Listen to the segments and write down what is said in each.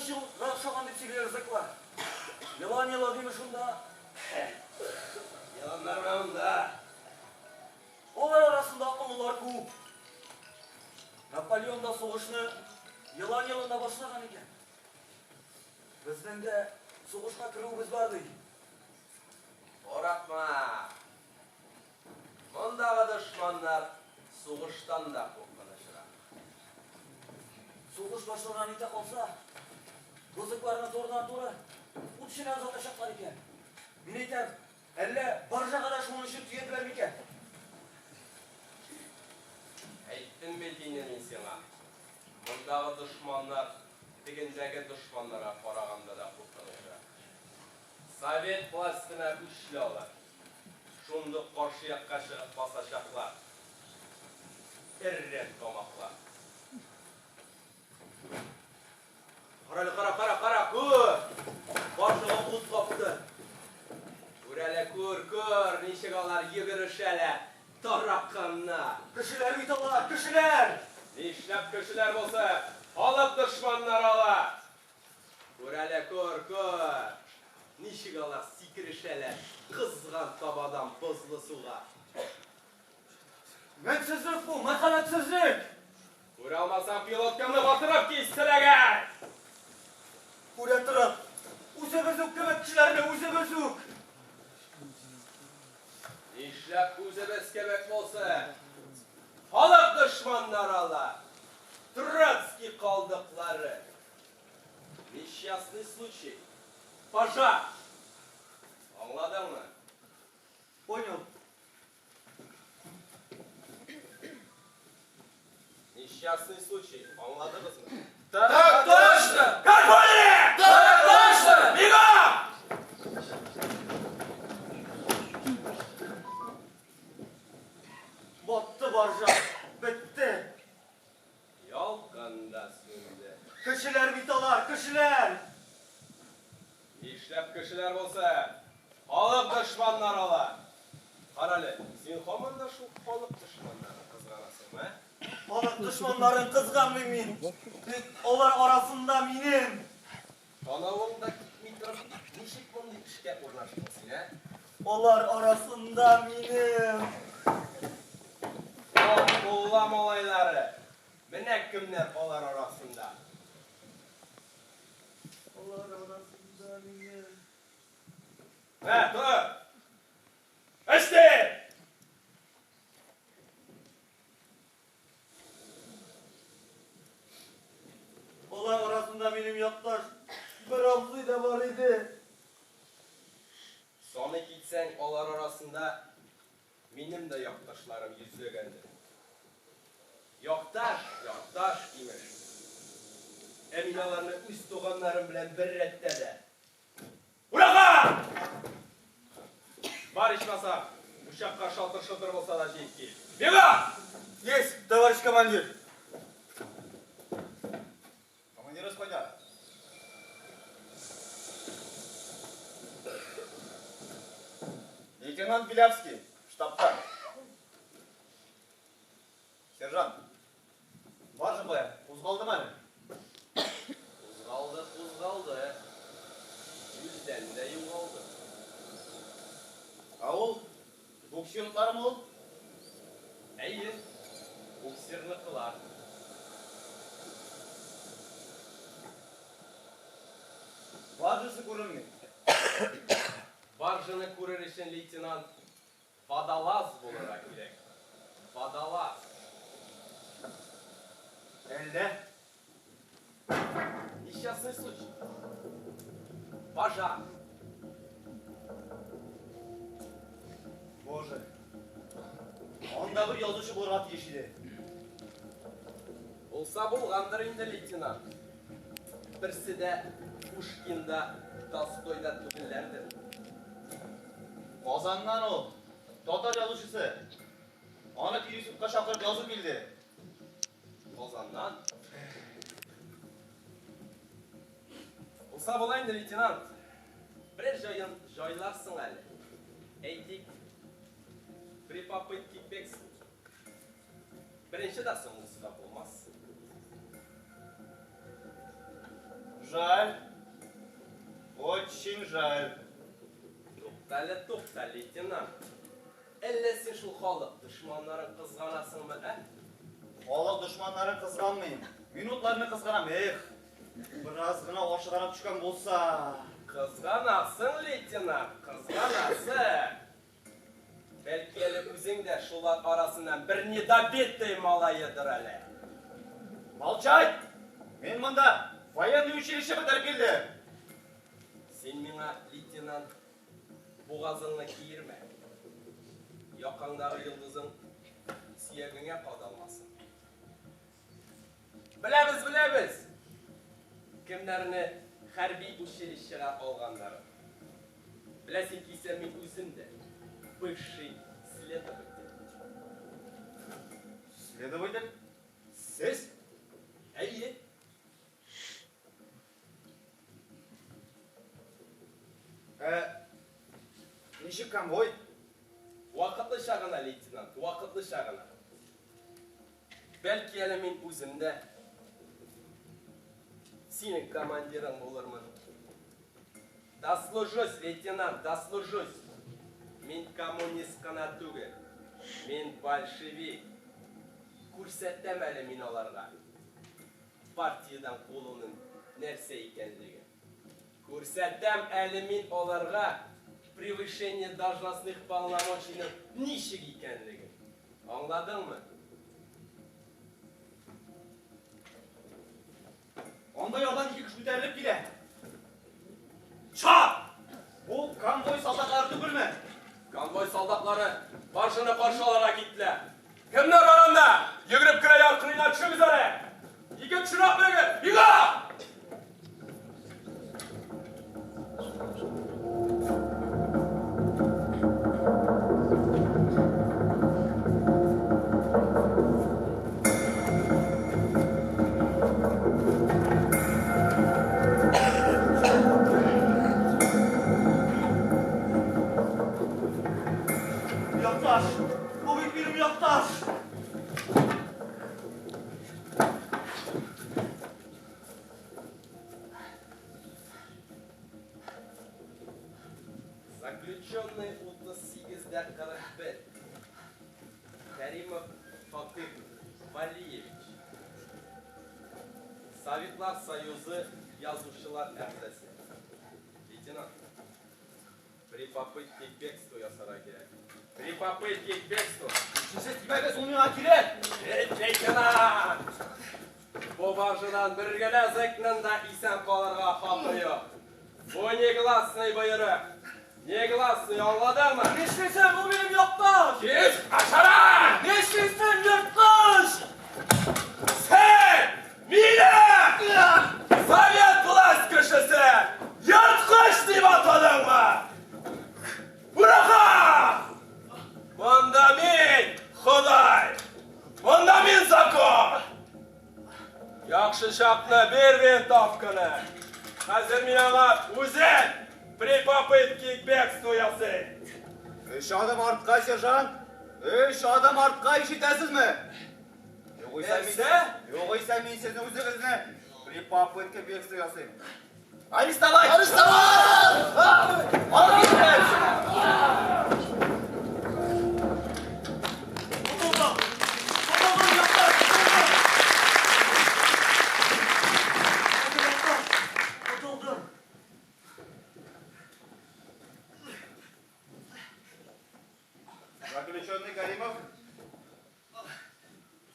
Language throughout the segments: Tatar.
Куркыныч елга охшаган дип сөйлиләр зэклар. Елан елы диме шунда? Еланнар менә монда. Алар арасында акыллылар күп. Наполеон да сугышны елан елында башлаган икән. Безнең дә сугышка керүебез бар ди. Курыкма. Мондагы дошманнар сугыштан да куркынычрак. Сугыш башлана нитә калса, бозыкларны турыдан-туры ут эченә озатачаклар икән. Мин әйтәм, әллә баржага да шуның өчен төяделәр микән? Әйттем бит инде мин сиңа, мондагы дошманнар тегендәге дошманнарга караганда да куркынычрак. Совет властена үчле алар. Шундук каршы якка чыгып басачаклар. Эррән тамаклар. Карале, кара, кара, кара, күр! Баржага ут капты. Күр әле, күр, күр, ничек алар йөгерешәләр, тараканнар. Кешеләр бит алар, кешеләр! Нишләп кешеләр булсын, халык дошманнары алар. Күр әле, күр, күр! Ничек алар сикерешәләр кызган табадан бозлы суга. Гамьсезлек бу, мәрхәмәтсезлек! Күрә алмасаң, пилоткаңны батырып кис, селәгәй! Күрә торып, үзебез үк кебек кешеләрне үзебез үк! Нишләп үзебез кебек булсын? Халык дошманнары алар! Троцкий калдыклары! Несчастный случай. Пожар! Аңладыңмы? Понял. Несчастный случай. Аңладыгызмы? Так точно! Как поняли? Так точно! Бегом! Батты баржа, бетте. Ялкын да сүнде. Кешеләр бит алар, кешеләр! Нишләп кешеләр булсын? Халык дошманнары алар! Карале, син һаман да шул халык дошманнарын кызганасыңмы, ә? Халык дошманнарын кызганмыйм мин. Тик алар арасында минем. Танавың да китми торып, ничек мондый эшкә урнаштың син, ә? Алар арасында минем. Габдулла малайлары! Менә кемнәр алар арасында! Алар арасында минем. Мә, тор! Эшли! Алар арасында минем якташ бер абзый да бар иде. Саный китсәң, алар арасында минем дә якташларым йөзләгәндер. Якташ, якташ, имеш. Ә мин аларны үз туганнарым белән бер рәттә дә. Ураха! Бар ичмасам, учакка шалтыр-шылтыр булса да җыеп кил. Бега! Есть, товарищ командир! Командирыгыз кайда? Лейтенант Белявский, штабта. Сержант, баржа кая, кузгалдымы әле? Кузгалды, кузгалды. Күздән дә югалды. Ә ул буксирныкылармы ул? Әйе, буксирныкылар. Баржасы күренми. Баржаны күрер өчен, лейтенант, Водолаз булырга кирәк. Водолаз. Әллә? Несчастный случай. Пожар. Боже. Анда бер язучы булырга тиеш иде. Булса булгандыр инде, лейтенант. Берсе дә Пушкин да, Толстой да түгелләрдер. Казаннан ул, татар язучысы. Аны пересудка чакырып язу килде. Казаннан? Булса була инде, лейтенант. Берәр җаен җайларсың әле. Әйтик, при попытке бегства. Беренче дә соңгысы да булмас. Жаль. Очень жаль. Туктале, тукта, лейтенант. Әллә син шул халык дошманнарын кызганасыңмы, ә? Халык дошманнарын кызганмыйм. Минутларны кызганам. Эх, бераз гына ашыгарак төшкән булса. Кызганасың, лейтенант, кызганасың. Бәлки әле үзең дә шулар арасыннан бер недобитый малаедыр әле. Молчать! Мин монда военный училище бетереп килдем. Син миңа, лейтенант, бугазыңны киермә. Якаңдагы йолдызың сөягеңә кадалмасын. Беләбез, беләбез! Кемнәрне хәрби училищега алганнарын. Беләсең килсә, мин үзем дә бывший следователь. Следователь? Сез? Әйе. Ә, ничек конвой? Вакытлыча гына, лейтенант, вакытлыча гына. Бәлки әле мин үзем дә синең командирың булырмын. Дослужусь, лейтенант, дослужусь. Мин коммунист кына түгел, мин большевик. Күрсәтәм әле мин аларга партиядән куылуның нәрсә икәнлеген. Күрсәтәм әле мин аларга превышение должностных полномочийның ничек икәнлеген. Аңладыңмы? Анда ярдан ике кеше күтәрелеп килә. Чап! Бу конвой солдатлары түгелме? Конвой солдатлары баржаны каршы алырга киттеләр. Кемнәр бар анда? Йөгереп кенә яр кырыена төшегез әле! Ике кешерәк белегез! Бега! Якташ! Бу бит минем якташ! Заключенный 38 дә 41. Кәримов Фатых Валиевич. Советлар Союзы язучылар әгъзасы. Лейтенант, при попытке к бегству ясарга кирәк. При попытке к бегству. Өченче тимәгез, ул миңа кирәк. Эй, лейтенант! Бу баржадан бер генә зэкның да исән калырга хакы юк. Бу негласный боерык. Негласный, аңладыңмы? Нишлисең, бу минем якташ! Кис, ашара! Нишлисең, ерткыч? Син! Мине! Совет власть кешесе! Ерткыч дип атадыңмы? Бураха! Монда мин, Ходай! Монда мин закон! Яхшы чакны бир винтовканы! Хәзер мин аңа үзем при попытке к бегству ясыйм! Өч адым артка, сержант! Өч адым артка, ишетәсезме? Югыйсә мин, Нәрсә? югыйсә мин сезне үзегезне при попытке бегства ясыйм. Арестовать! Арестовать! Арестовать! Котылдым! Котылдым, якташ! Котылдым! Якташ, котылдым! Заключенный Каримов,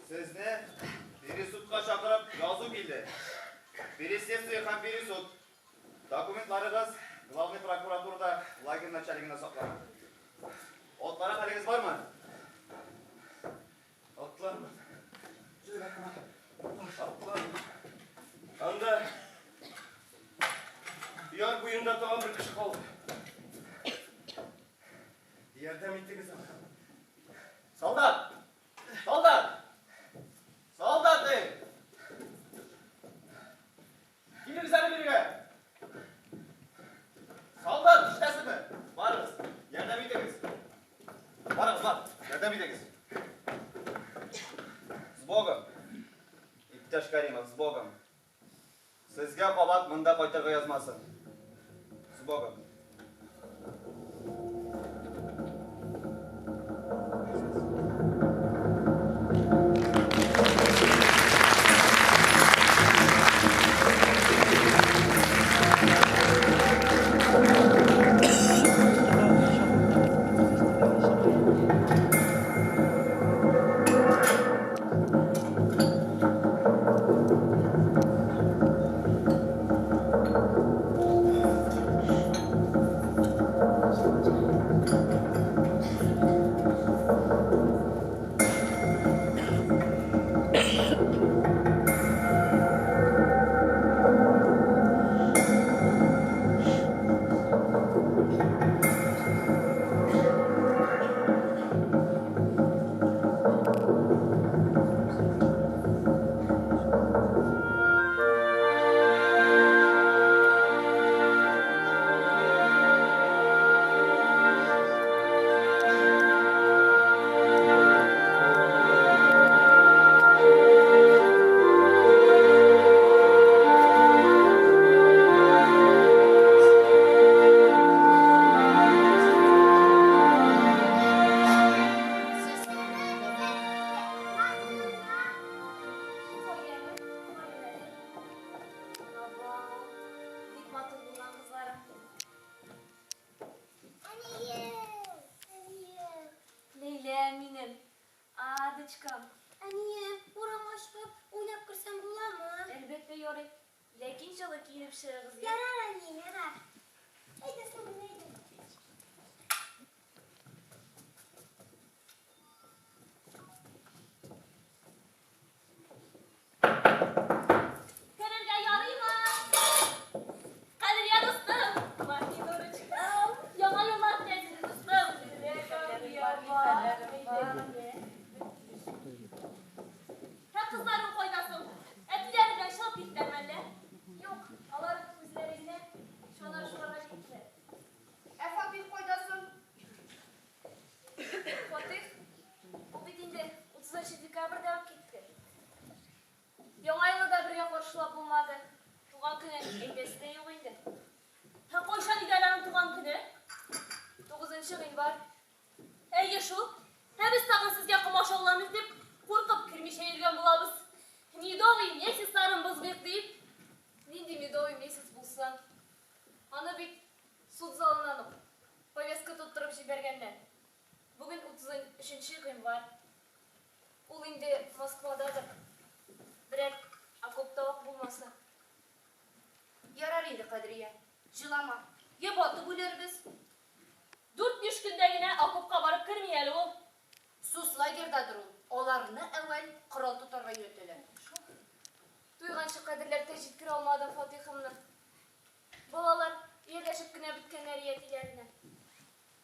сезне пересудка чакырып язу килде. Переследствие һәм пересуд. Документларыгыз главный прокуратурада лагерь начальнигында саклана. Атларга хәлегез бармы? Атлармын. Атлармын. Анда яр буенда тагын бер кеше калды. Ярдәм итегез аңа. Солдат! Солдат! Солдат, эй! Килегез әле бирегә! Солдат, ишетәсезме? Барыгыз, ярдәм итегез. Барыгыз, бар, ярдәм итегез. С Богом! Иптәш Каримов, с Богом! Сезгә кабат монда кайтырга язмасын. С Богом. Керергә ярыймы? Кадерле дустым, Маһинурочкам, яңа еллар белән сине, дустым. Ә кызларың кайда соң? Әтиләре белән чыгып киттеләрме әллә? Юк, алар үзләре генә чана шуарга киттеләр. Ә Фатих кайда соң? Фатих, ул бит инде 30 декабрьдә үк китте. Яңа елны да бергә каршылап булмады. Туган көнен әйтәсе дә юк инде. Һә, кайчан иде әле аның туган көне? 9 гыйнвар. Әйе шул. Ә без тагын сезгә комачауламыйк дип, куркып кермичә йөргән булабыз. Медовый месяцларын бозмыйк дип. Нинди медовый месяц булсын? Аны бит суд залыннан ук повестка тоттырып җибәргәннәр. Бүген 33 гыйнвар. Ул инде Москвададыр. Берәр окопта ук булмаса. Ярар инде, Кадрия. Җылама. Я батып үләрбез. Дүрт-биш көндә генә окопка барып керми әле ул. Суцлагерьдадыр ул. Аларны әүвәл корал тотарга өйрәтәләр. Туйганчы кадерләп тә җиткерә алмадым Фатихымны. Балалар ияләшеп кенә беткәннәр әтиләренә.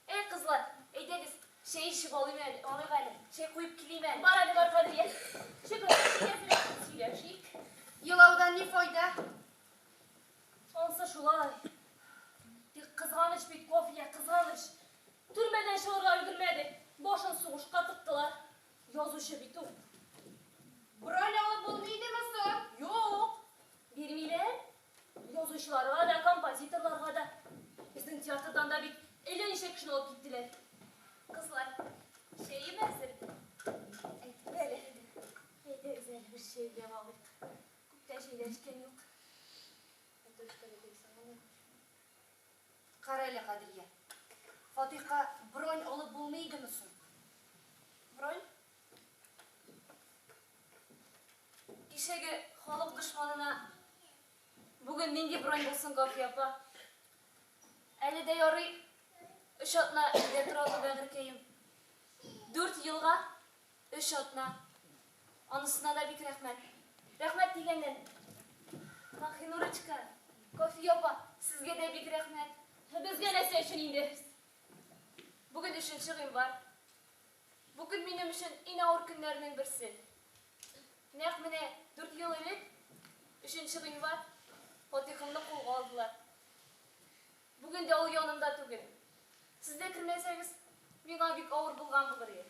Әй, кызлар, әйдәгез, чәй эчеп алыйм әле, алыйк әле. Чәй куеп килим әле. Бар әле, бар, Кадрия. Чәй сөйләшик. Елаудан ни файда? Ансы шулай. Тик кызганыч бит, Кофия, кызганыч. Төрмәдән чыгарга өлгермәде. Башын сугышка тыктылар. Язучы бит ул. Бронь алып булмый идеме соң? Юк, бирмиләр. Язучыларга да, композиторларга да. Безнең театрдан да бит әллә ничә кешене алып киттеләр. Кызлар, чәем әзер. Әйтеп әле. Әйдәгез әле бер чәйләп алыйк. Күптән чәйләшкән юк. Кара әле, Кадрия. Фатихка бронь алып булмый идеме соң? Бронь? Кичәге халык дошманына бүген нинди бронь булсын, Гафия апа? Әле дә ярый, өч атна өйдә тора алды бәгырькәем. 4 елга өч атна. Анысына да бик рәхмәт. Рәхмәт дигәннән. Махинурочка, Кофе апа, сезгә дә бик рәхмәт. Безгә нәрсә өчен инде? Бүген 3 гыйнвар. Бу көн минем өчен иң авыр көннәрнең берсе. Нәкъ менә 4 ел элек 3 гыйнвар Фатихымны кулга алдылар. Бүген дә ул янымда түгел. Сез дә кермәсәгез, миңа бик авыр булган булыр иде.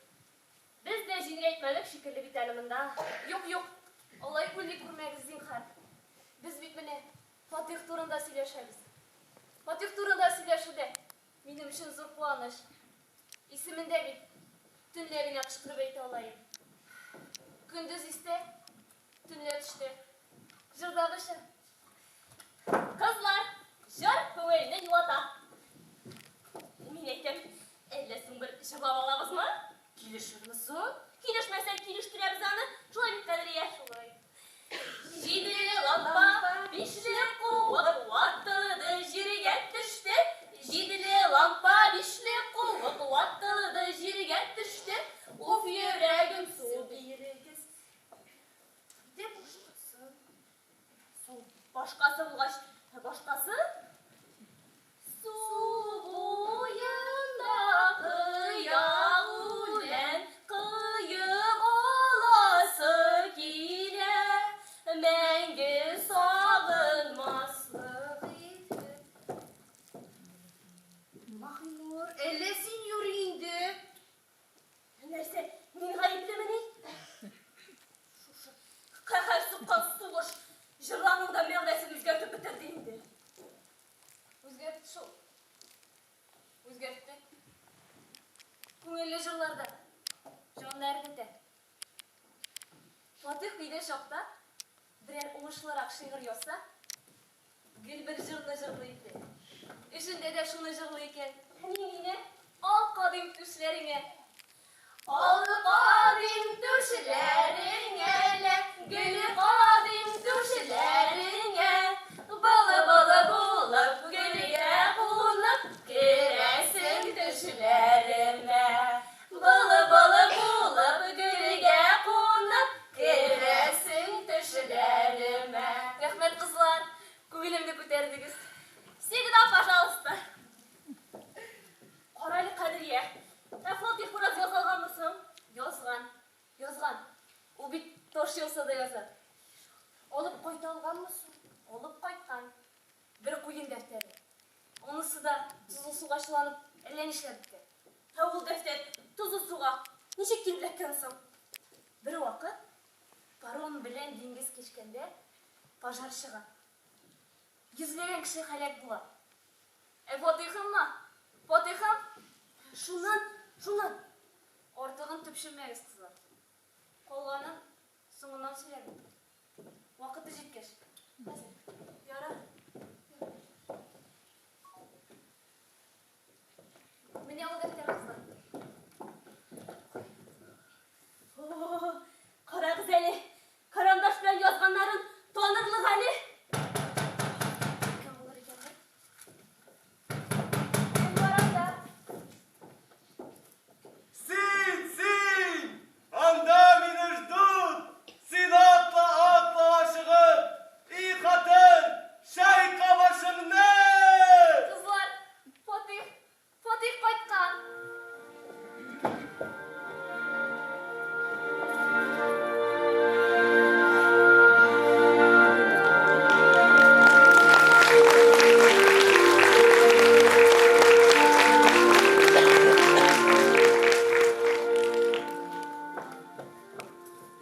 Без дә җиңеләйтмәдек шикелле бит әле монда. Юк, юк, алай уйлый күрмәгез, зинһар. Без бит менә Фатих турында сөйләшәбез. Фатих турында сөйләшү дә минем өчен зур куаныч. Исемен дә бит төнлә генә кычкырып әйтә ала идем. Көндез истә, төнлә төштә. Җырдагыча. Кызлар, җыр күңелне юата. Мин әйтәм, әллә соң бер җырлап алабызмы? Килешерме соң? Килешмәсә, килештерәбез аны. Шулай бит, Кадрия? Шулай. Җиделе лампа, бишле куык ватылды, җиргә төште. Җиделе лампа, бишле куык ватылды, җиргә төште. Уф, йөрәгем, су бирегез. Әйдә башкасы. Су башкасы булгач, башкасы? Су буенда кыяк үлән, кыеп аласы килә, мәңге сагынмаслык итеп. Маһинур, әллә син юри инде? Нәрсә, мин гаеплемени? Шушы каһәр суккан сугыш җырларның да мәгънәсен үзгәртеп бетерде инде. Үзгәртте шул. Үзгәртте. Күңелле җырлар да җанны әрнетә. Фатих өйдә чакта берәр уңышлырак шигырь язса, гел бер җырны җырлый иде. Эшендә дә шуны җырлый икән. Мин генә ал кадыйм түшләреңә. Ал кадыйм түшләреңә лә, гөл кадыйм түшләреңә. Былы-былы булып, гөлгә кунып, керәсең төшләремә. Былы-былы булып, гөлгә кунып, керәсең төшләремә. Рәхмәт, кызлар, күңелемне күтәрдегез. Всегда, пожалуйста. Карале, Кадрия. Ә Фатих бераз яза алганмы соң? Язган, язган. Ул бит таш яуса да яза. Алып кайта алганмы соң? Алып кайткан. Бер куен дәфтәре. Анысы да тозлы суга чыланып, әллә нишләп беткән. Ә ул дәфтәр тозлы суга ничек килеп эләккән соң? Бервакыт паром белән диңгез кичкәндә пожар чыга. Йөзләгән кеше һәлак була. Ә Фатыйхыммы? Фатыйхым? Шуннан, шуннан. Артыгын төпченмәгез, кызлар. Калганын соңыннан сөйләрмен. Вакыты җиткәч. Хәзер. Ярар. Менә ул дәфтәр, кызлар. О, карагыз әле, карандаш белән язганнарын танырлык әле. Кем булыр икән бу? Кем бар анда? Син, син! Анда мине ждут! Син атла, атла ашыгып! И хатын, чайка башыңны! Кызлар, Фатих, Фатих кайткан.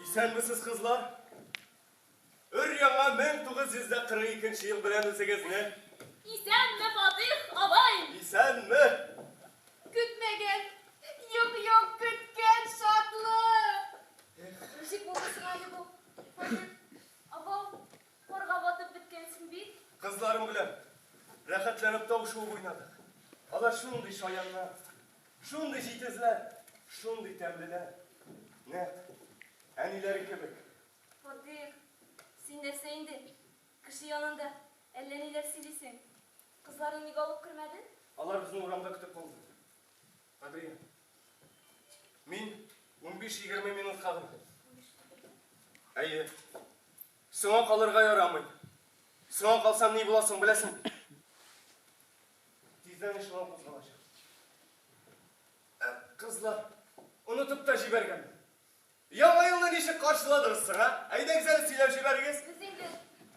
Исәнмесез, кызлар? Өр-яңа 1942 ел белән үзегезне. Исәнме, Фатих абай! Исәнме? Көтмәгән, юк, юк, көткән шатлык. Ничек булды соң әле бу? Фатих, абау, карга батып беткәнсең бит. Кызларым белән рәхәтләнеп тау шуып уйнадык. Алар шундый шаяннар, шундый җитезләр, шундый тәмлеләр. Нәкъ әниләре кебек. Фатих, син нәрсә инде? Кеше янында әллә ниләр сөйлисең. Кызларны ник алып кермәдең? Алар безне урамда көтеп калды. Кадрия, мин 15-20 минутка гына. Әйе. Соңа калырга ярамый. Соңа калсам ни була соң, беләсең? Тиздән эшелон кузгалачак. Ә, кызлар, онытып та җибәргән. Яңа елны ничек каршыладыгыз соң, а? Әйдәгез әле сөйләп җибәрегез. Без инде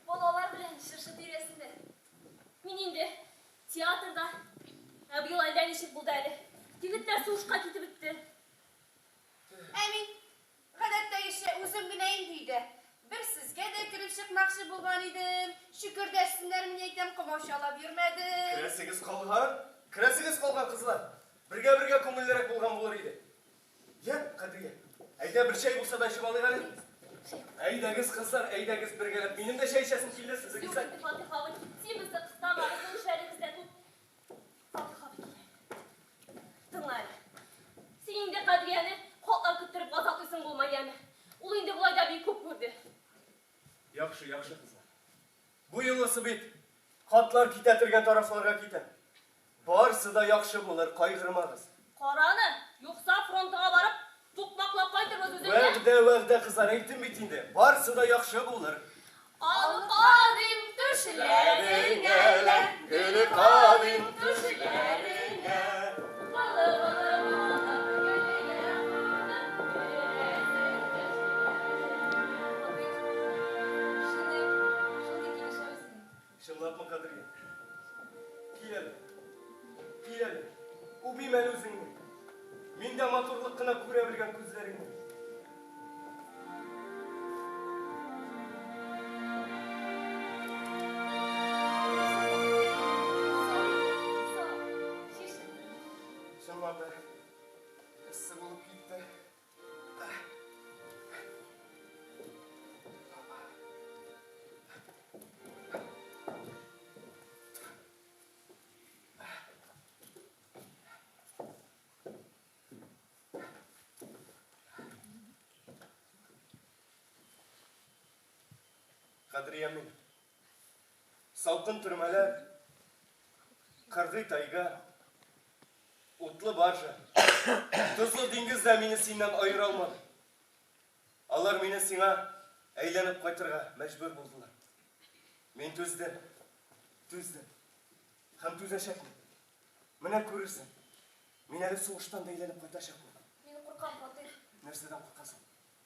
балалар белән чыршы тирәсендә. Мин инде театрда. Ә быел әллә ничек булды әле. Егетләр сугышка китеп бетте. Ә мин, гадәттәгечә, үзем генә инде өйдә. Бер сезгә дә керешмим. Кереп чыкмакчы булган идем. Чөкердәшсеннәр, мин әйтәм, комаучалап йөрмәдем. Керәсегез калган, керәсегез калган, кызлар. Бергә-бергә күңеллерәк булган булыр иде. Йә, Кадрия, әйдә бер чәй булса да эчеп алыйк әле. Әйдәгез, кызлар, әйдәгез бергәләп. Минем дә чәй эчәсем килде, сезнеке Юк исә. инде, Фатих абый, син безне кыстама, безнең эшләребез дә күп. Фатих абый килә. Тыңла әле. Син инде Кадрияне хатлар көттереп газаплыйсың булма, яме. Ул инде болай да бик күп күрде. Яхшы, яхшы, кызлар. Бу юлысы бит хатлар китә торган тарафларга китә. Барсы да яхшы булыр, кайгырмагыз. Кара аны, юкса фронтыга барып, тукмаклап кайтырбыз үзеңне. Вәгъдә, вәгъдә, кызлар, әйттем бит инде. Барсы да яхшы булыр. Ал кадыйм түшләреңә, Гөл кадыйм түшләреңә. Чынлапмы, Кадрия? Кил әле. Кил әле. Үбим әле үзеңне. Мин дә матурлык кына күрә белгән күзләреңне. Чынлап та, эссе булып китте. Кадриям минем. Салкын төрмәләр, кыргый тайга, утлы баржа, тозлы диңгез дә мине синнән аера алмады. Алар мине сиңа әйләнеп кайтырга мәҗбүр булдылар. Мин түздем, түздем һәм түзәчәкмен. Менә күрерсең, мин әле сугыштан да әйләнеп кайтачакмын. Мин куркам, Фатих. Нәрсәдән куркасың?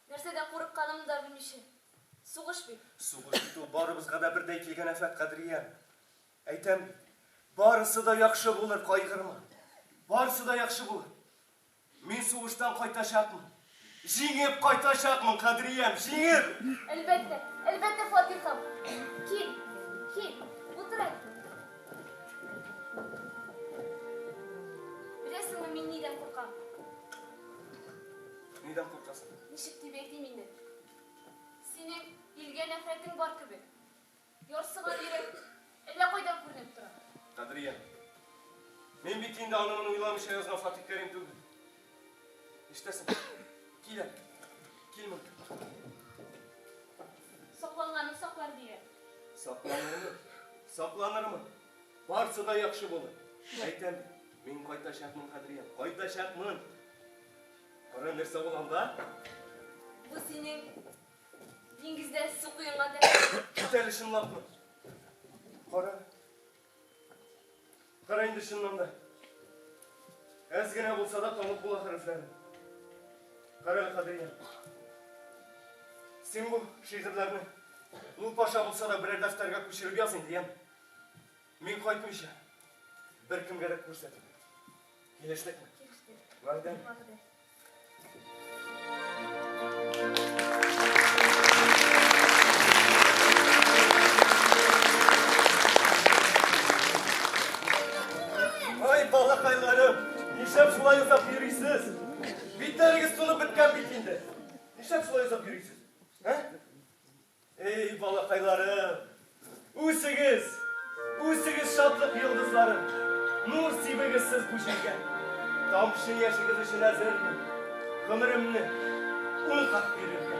Нәрсәдән курыкканымны да белмичә. Сугыш бит. Сугыш бит ул барыбызга да бердәй килгән афәт, Кадриям. Әйтәм бит, барысы да яхшы булыр, кайгырма. Барысы да яхшы булыр. Мин сугыштан кайтачакмын. Җиңеп кайтачакмын, Кадриям, җиңеп! Әлбәттә, әлбәттә, Фатихым. Кил, кил, утыр әле. Беләсеңме, мин нидән куркам? Нидән куркасың? Ничек дип әйтим инде? Синең илгә нәфрәтең бар кебек. Ярсыган йөрәк әллә кайдан күренеп тора. Кадрия, мин бит инде аны-моны уйламыйча язган Фатих Кәрим түгел. Ишетәсең? Кил әле. Кил монда. Сакланганны саклар дия. Сакланырмын. Сакланырмын. Барсы да яхшы булыр. Әйтәм бит, мин кайтачакмын, Кадрия, кайтачакмын. Кара, нәрсә ул анда? Бу синең диңгездә су коенган дәфтәрең. Кит әле чынлапмы? Кара. Кара инде чыннан да. Әз генә булса да танып була хәрефләрен. Кара әле, Кадрия. Син бу шигырьләрне луп аша булса да берәр дәфтәргә күчереп яз инде, яме. Мин кайтмыйча беркемгә дә күрсәтмә. Килештекме? Килештек. Вәгъдәме? Вәгъдә. Ай, балакайларым, нишләп шулай озак йөрисез? Битләрегез тунып беткән бит инде. Нишләп шулай озак йөрисез? Ә? Эй, балакайларым, үсегез, үсегез шатлык йолдызлары, нур сибегез сез бу җиргә. Тамчы яшегез өчен әзермен, гомеремне ун кат бирергә.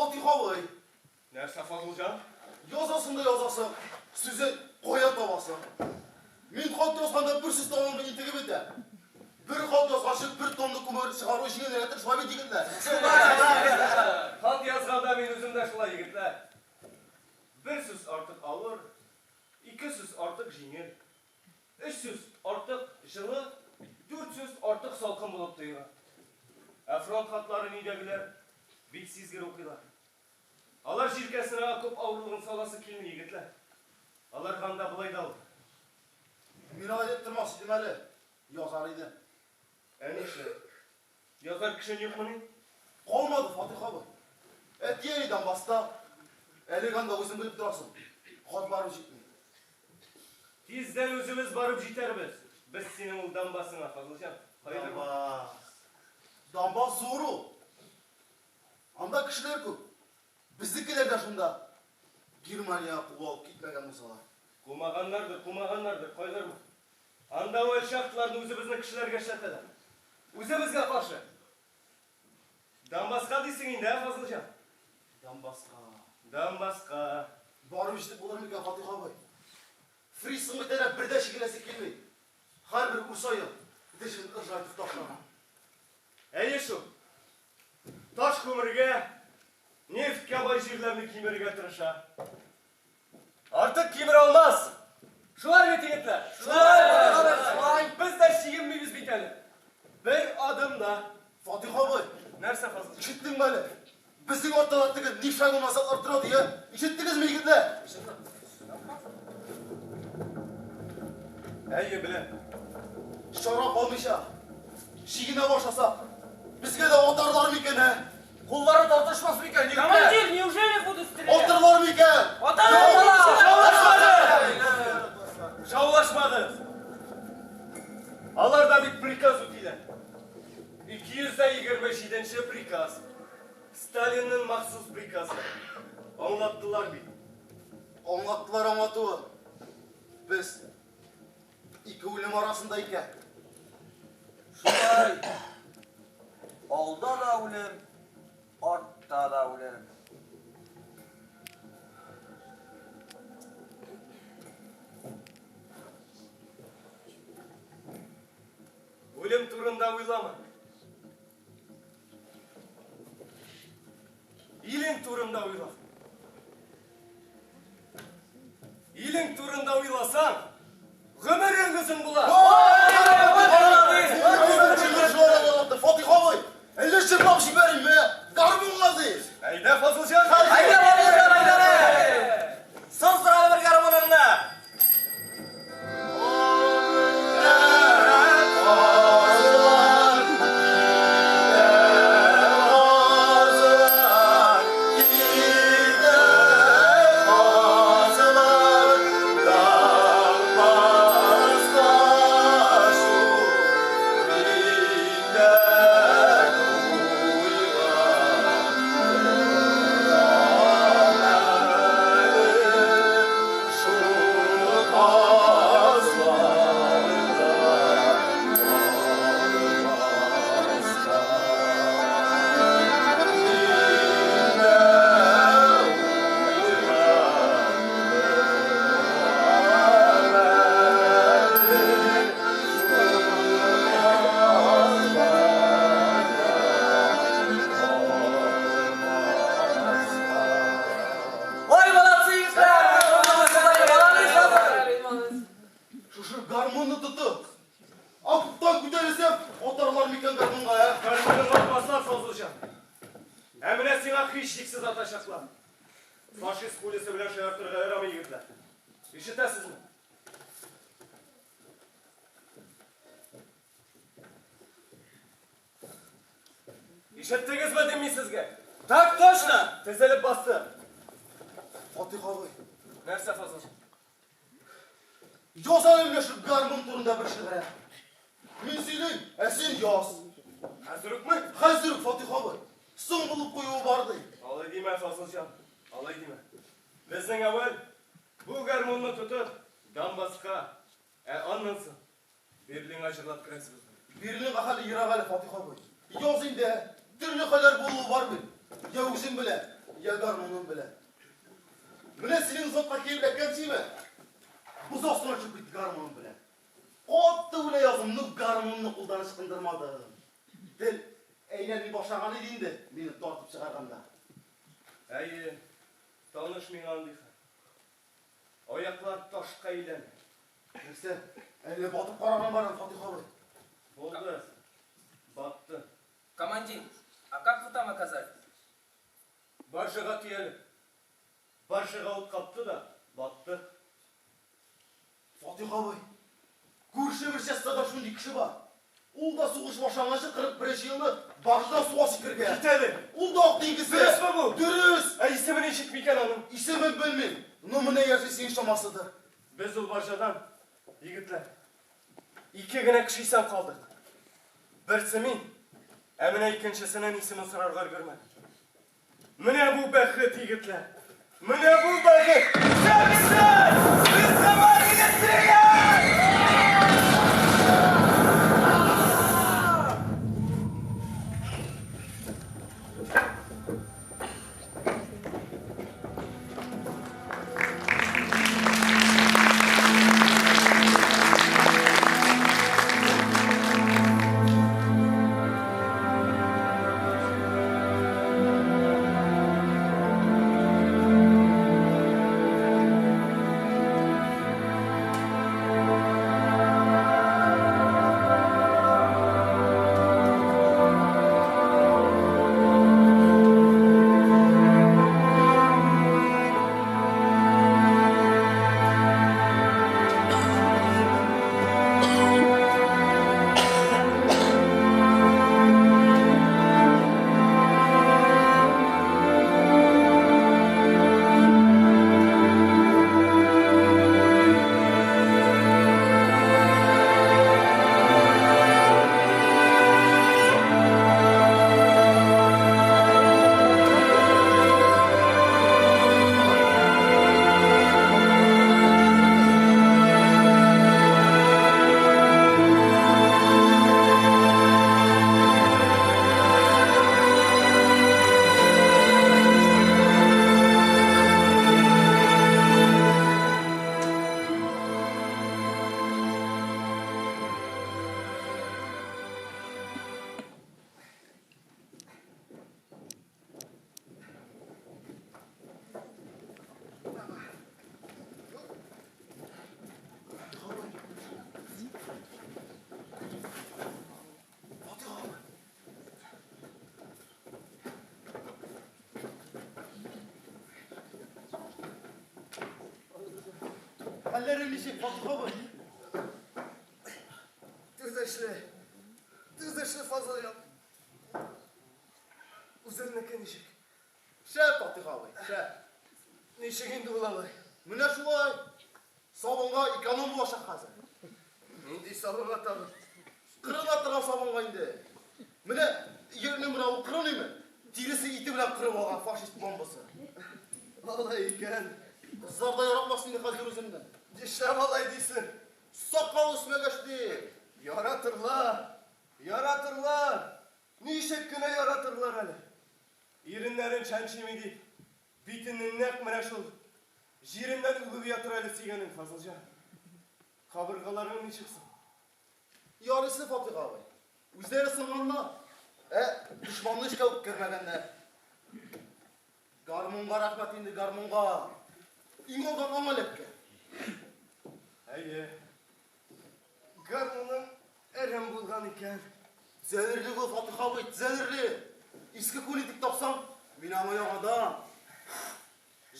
Фатих абый. Нәрсә, Фазылҗан? Язасың да язасың, сүзен каян табасың? Мин хат язганда бер сүз тәмам интегеп бетә. Бер хат язганчы бер тонна күмер чыгару җиңелрәктер, шулай бит, егетләр? Хат язганда мин үзем дә шулай, егетләр. Бер сүз артык авыр, ике сүз артык җиңел, өч сүз артык җылы, дүрт сүз артык салкын булып тоела. Ә фронт хатларын өйдәгеләр бик сизгер укыйлар. Алар җилкәсенә окоп авырлыгын саласы килми, егетләр. Аларга анда болай да авыр. Мин алай дип тормас идем әле. Язар идем. Ә нишләп? Язар кешең юкмыни? Калмады, Фатих абый. Әти-әни Донбасста. Әлегә анда үзең белеп торасың. Хат барып җитми. Тиздән үзебез барып җитәрбез. Без синең ул Донбассыңа, Фазылҗан. Кайгырма. Донбасс. Донбасс зур ул. Анда кешеләр күп. Безнекеләр дә шунда. Германиягә куып алып китмәгән булсалар. Кумаганнардыр, кумаганнардыр, кайгырма. Анда әүвәл шахталарны үзебезнең кешеләргә эшләтәләр. Үзебезгә каршы. Донбасска дисең инде, ә, Фазылҗан? Донбасска. Донбасска. Барып җитеп булыр микән, Фатих абый? Фриц соңгы бер дә чигенәсе килми. Һәрбер үр саен тешен ыржайтып ташлана. Әйе шул. Таш күмергә, нефтькә бай җирләрне кимерергә тырыша. Артык кимерә алмас. Шулай бит, егетләр? Шулай, шулай. Без дә чигенмибез бит әле. Бер адым да. Фатих абый. Нәрсә, Фазыл? Ишеттеңме әле? Безнең артта да теге нефтяной насатлар тора ди, ә? Ишеттегезме, егетләр? Әйе, беләм. Чара калмыйча, чигенә башласак, безгә дә атарлар микән, ә? Куллары тартышмас микән, егетләр? Командир, неужели будут стрелять? Атарлар микән? Аталар! Шаулашмагыз! Алар да бит приказ үтиләр. 227 нче приказ. Сталинның махсус приказы. Аңлаттылар бит. Аңлаттылар аңлатуын. Без ике үлем арасында икән. Шулай. Алда да үлем, артта да үлем. Үлем турында уйлама. Илең турында уйла. Илең турында уйласаң, гомерең озын була. Фатих абый, әллә җырлап җибәримме? Гармунга ди. Әйдә, Фазылҗан. Әйдә, Фазылҗан, әйдә! Сыздыр әле бер гармуныңны. Ой, молодцы, егетләр! Молодцы! Шушы гармунны тотып, окоптан күтәрелсәм, атарлар микән гармунга, ә? Гармуныңа атмаслар, Фазылҗан. Ә менә сиңа һичшиксез атачаклар. Фашист пулясы белән шаяртырга ярамый, егетләр. Ишетәсезме? Ишеттегезме дим мин сезгә? Так точно! Тезелеп басты. Фатих абый. Нәрсә, Фазылҗан? Яз әле менә шул гармун турында бер шигырь. Мин сөйлим, ә син яз. Хәзер үкме? Хәзер үк, Фатих абый. Соң булып куюы бар ди. Алай димә, Фазылҗан, алай димә. Безнең әүвәл бу гармунны тотып Донбасска, ә аннан соң Берлинга җырлап керәсебез бар. Берлинга хәле ерак әле, Фатих абый. Яз инде, төрле хәлләр булуы бар бит. Я үзең белә, я гармуным белән. Менә синең затка килеп эләккән димә. Боз астына төшеп китте гармуным белән. Катты үлә яздым, ну гармунны кулдан ычкындырмадым. Тел әйләнми башлаган иде инде, мине тартып чыгарганда. Әйе, таныш миңа андый хәл. Аяклар ташка әйләнә. Нәрсә, әллә батып караган бар, Фатих абый? Булды, батты. Командир, а как вы там оказались? Баржага төялеп, баржага ут капты да, баттык. Фатих абый, күрше бер частьта шундый кеше бар. Ул да сугыш башланганчы 41 елны баржадан суга сикергән. Кит әле! Ул да ак диңгездә. Дөресме бу? Дөрес! Ә исеме ничек микән аның? Исемен белмим. Ну, менә яше синең чамасыдыр. Без ул баржадан, егетләр, ике генә кеше исән калдык. Берсе мин, ә менә икенчесенең исемен сорарга өлгермәдем. Менә бу бәхет, егетләр! Менә бу бәхет! Исәнмесез! Без һаман егетләр! Фатих абый. Хәлләре ничек, Фатих абый? Төзешле, төзешле Фазылҗан. Үзеңнеке ничек? Шәп, Фатих абый, шәп. Ничек инде ул алай? Менә шулай. Сабынга эконом булачак хәзер. Нинди сабынга тагын? Кырына торган сабынга инде. Менә ернең менә ул кырын име? Тиресе ите белән кырып алган фашист бомбасы. Алай икән. Кызлар да яратмас инде хәзер үземне. Нишләп алай дисең? Сакал үсмәгәч ди. Яратырлар, яратырлар. Ничек кенә яратырлар әле. Иреннәрен чәнчеми дип, битенең нәкъ менә шул җиреннән үбеп ятыр әле сөйгәнең, Фазылҗан. Кабыргаларың ничек соң? Ярыйсы, Фатих абый. Үзләре сынганнар. Ә дошманны эчкә үк кермәгәннәр. Гармунга рәхмәт инде, гармунга. Иң алдан аңа эләккән. Әйе. Гармуның әрәм булган икән. Төзәлерлек ул, Фатих абый, төзәлерлек. Иске күн итек тапсаң, мин аңа яңадан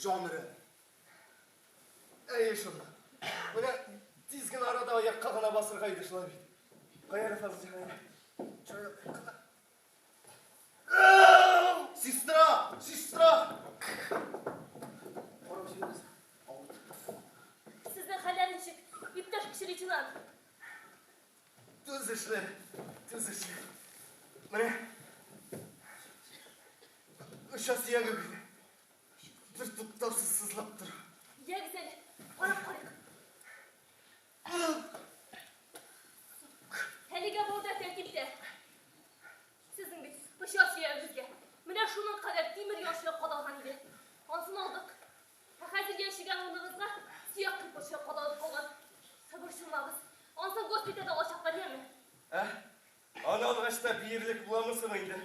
җан өрәм. Әйе шул. Менә тиз генә арада аякка гына басырга иде шулай бит. Кая әле, Фазылҗан, әйдә. Чая кына. Сестра! Сестра! Карап җибәрәсең. Авырта. Сезнең хәлләр ничек, иптәш кече лейтенант? Төзешле, төзешле. Менә оча сөяге генә бер туктаусыз сызлап тора. Ягез әле, карап карыйк. Әлегә бар да тәртиптә. Сезнең бит оча сөягегезгә менә шуның кадәр тимер ящигы кадалган иде. кайткач та биерлек буламы соң инде?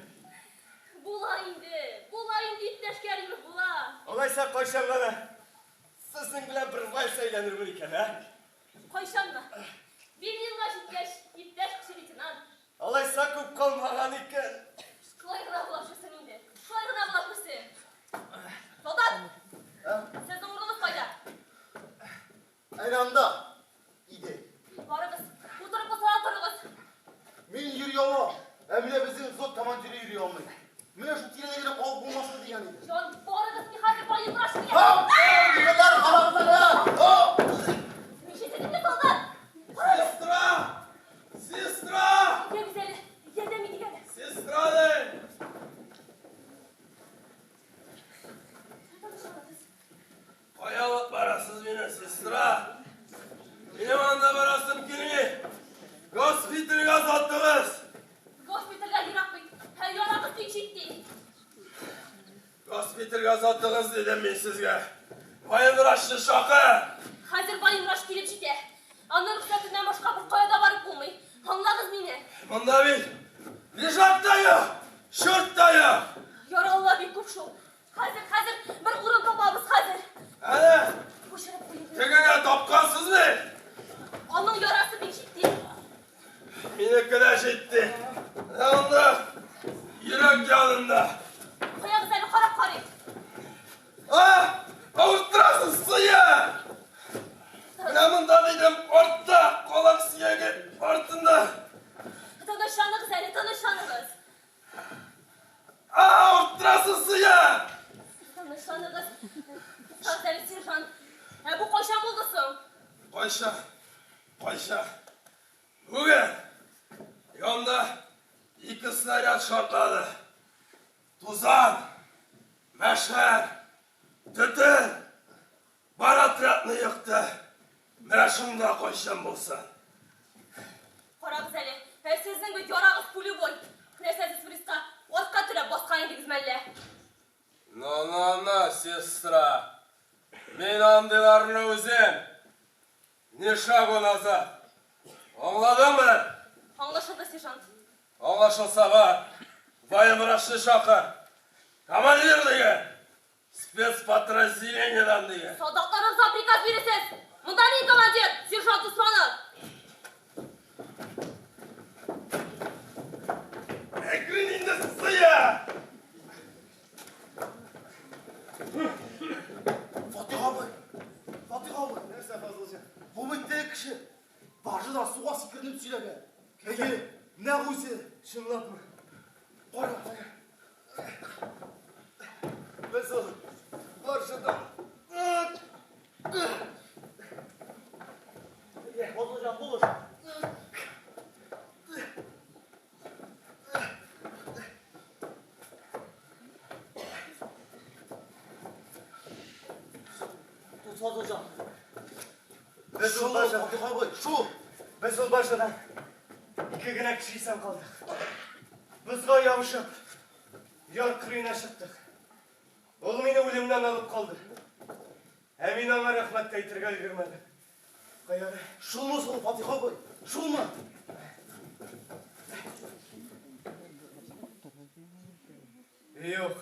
Була инде, була инде, иптәш Кәримов, була. Алайса кайчан гына сезнең белән бер вальс әйләнермен икән, ә? Кайчанмы? Берлинга җиткәч, иптәш кече лейтенант. Алайса күп калмаган икән. Шулай гына була күрсен инде. Шулай гына була күрсен. Солдат! Сезнең урыныгыз кайда? Әнә анда иде. Барыгыз, утырып басара торыгыз. Мин йөри алам. Ә менә безнең взвод командиры йөри алмый. Менә шул тирәдә генә калып булмасмы дигән иде. Җан, барыгыз, мин хәзер военврач килә. Хоп! Егетләр, карагыз әле! Хоп! Ничек инде, солдат? Сестра! Сестра! Әйдәгез әле, ярдәм итик әле. Сестра ди! Тынычланыгыз. Кая алып барасыз мине, сестра? Минем анда барасым килми. Госпитальгә озаттыгыз. Госпитальгә ерак бит. Һәм ярагыз бик җитди. Госпитальгә озаттыгыз дидем мин сезгә. Военврачны чакыр. Хәзер военврач килеп җитә. Аның рөхсәтеннән башка беркая да барып булмый. Аңлагыз мине. Монда бит лежак та юк, черт та юк. Яралылар бик күп шул. Хәзер, хәзер бер урын табабыз, хәзер. Әнә, Күчереп куегыз. тегеңә тапкансыз бит. Аның ярасы бик җитди. Минеке дә җитди. Менә анда, йөрәк янында. Куягыз әле, карап карыйк. А, авырттырасыз, сыер! Менә монда дидем, артта, калак сөяге артында. Тынычланыгыз әле, тынычланыгыз. А, авырттырасыз, сыер! Тынычланыгыз. Туктагыз әле, сержант. Ә бу кайчан булды соң? Кайчан? Кайчан? Бүген янда ике снаряд шартлады. Тузан, мәшәр, төтен бар отрядны екты. Менә шунда кайчан булсын. Карагыз әле, ә сезнең бит ярагыз пулевой. Нәрсә сез фриска артка терәп баскан идегез мәллә? На-на-на, сестра. Мин андыйларны үзем ни шагу назад. Аңладыңмы? Аңлашылды, сержант. Аңлашылса бар. Военврачны чакыр. Командир диген. Спецподразделениедән диген. Солдатларыгызга приказ бирәсез. Монда мин командир, сержант Усманов. Әкрен инде, сыя! Фатих абый! Фатих абый! Нәрсә, Фазылҗан? Бу бит теге кеше. Баржадан суга сикердем сөйләгән. Әйе, нәкъ үзе. Чынлапмы? Кара. Без ул баржадан. Фазылҗан, булыш. Tut Fazılcan. Без ул Шул, баржадан. Фатих абый, шул. Без ул баржадан ике генә кеше исән калдык. Бозга ябышып, яр кырыена чыктык. Ул мине үлемнән алып калды. Ә мин аңа рәхмәт тә әйтергә өлгермәдем. Кая әле? Шулмы соң, Фатих абый? Шулмы? Юк.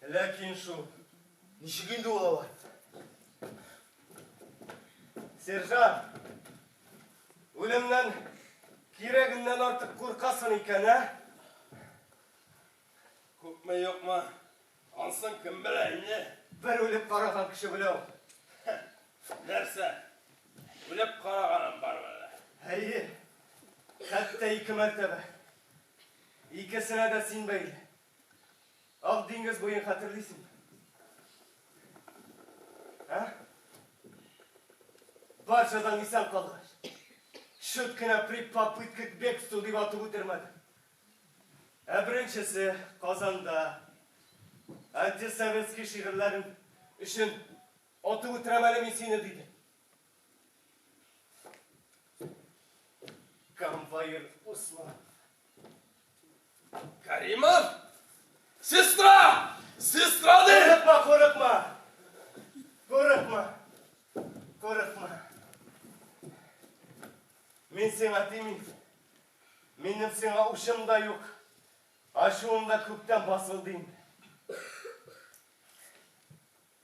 Ләкин шул. Ничек инде ул алай? Сержант, үлемнән кирәгеннән артык куркасың икән, ә? Күпме юкмы? Ансын кем белә инде? Бер үлеп караган кеше белә ул. Нәрсә? Үлеп караганым бар әле. Әйе. Хәтта ике мәртәбә. Икесенә дә син бәйле. Ак диңгез буен хәтерлисеңме? Ә? Баржадан исән калгач, чүт кенә при попытке к бегству дип атып үтермәде. Ә беренчесе Казанда антисоветский шигырьләрең өчен атып үтерәм әле мин сине, диде. Конвоир Усман. Каримов? Сестра! Сестра ди! Курыкма, курыкма! Курыкма! Курыкма! Мин сиңа тимим. Минем сиңа учым да юк, ачуым да күптән басылды инде.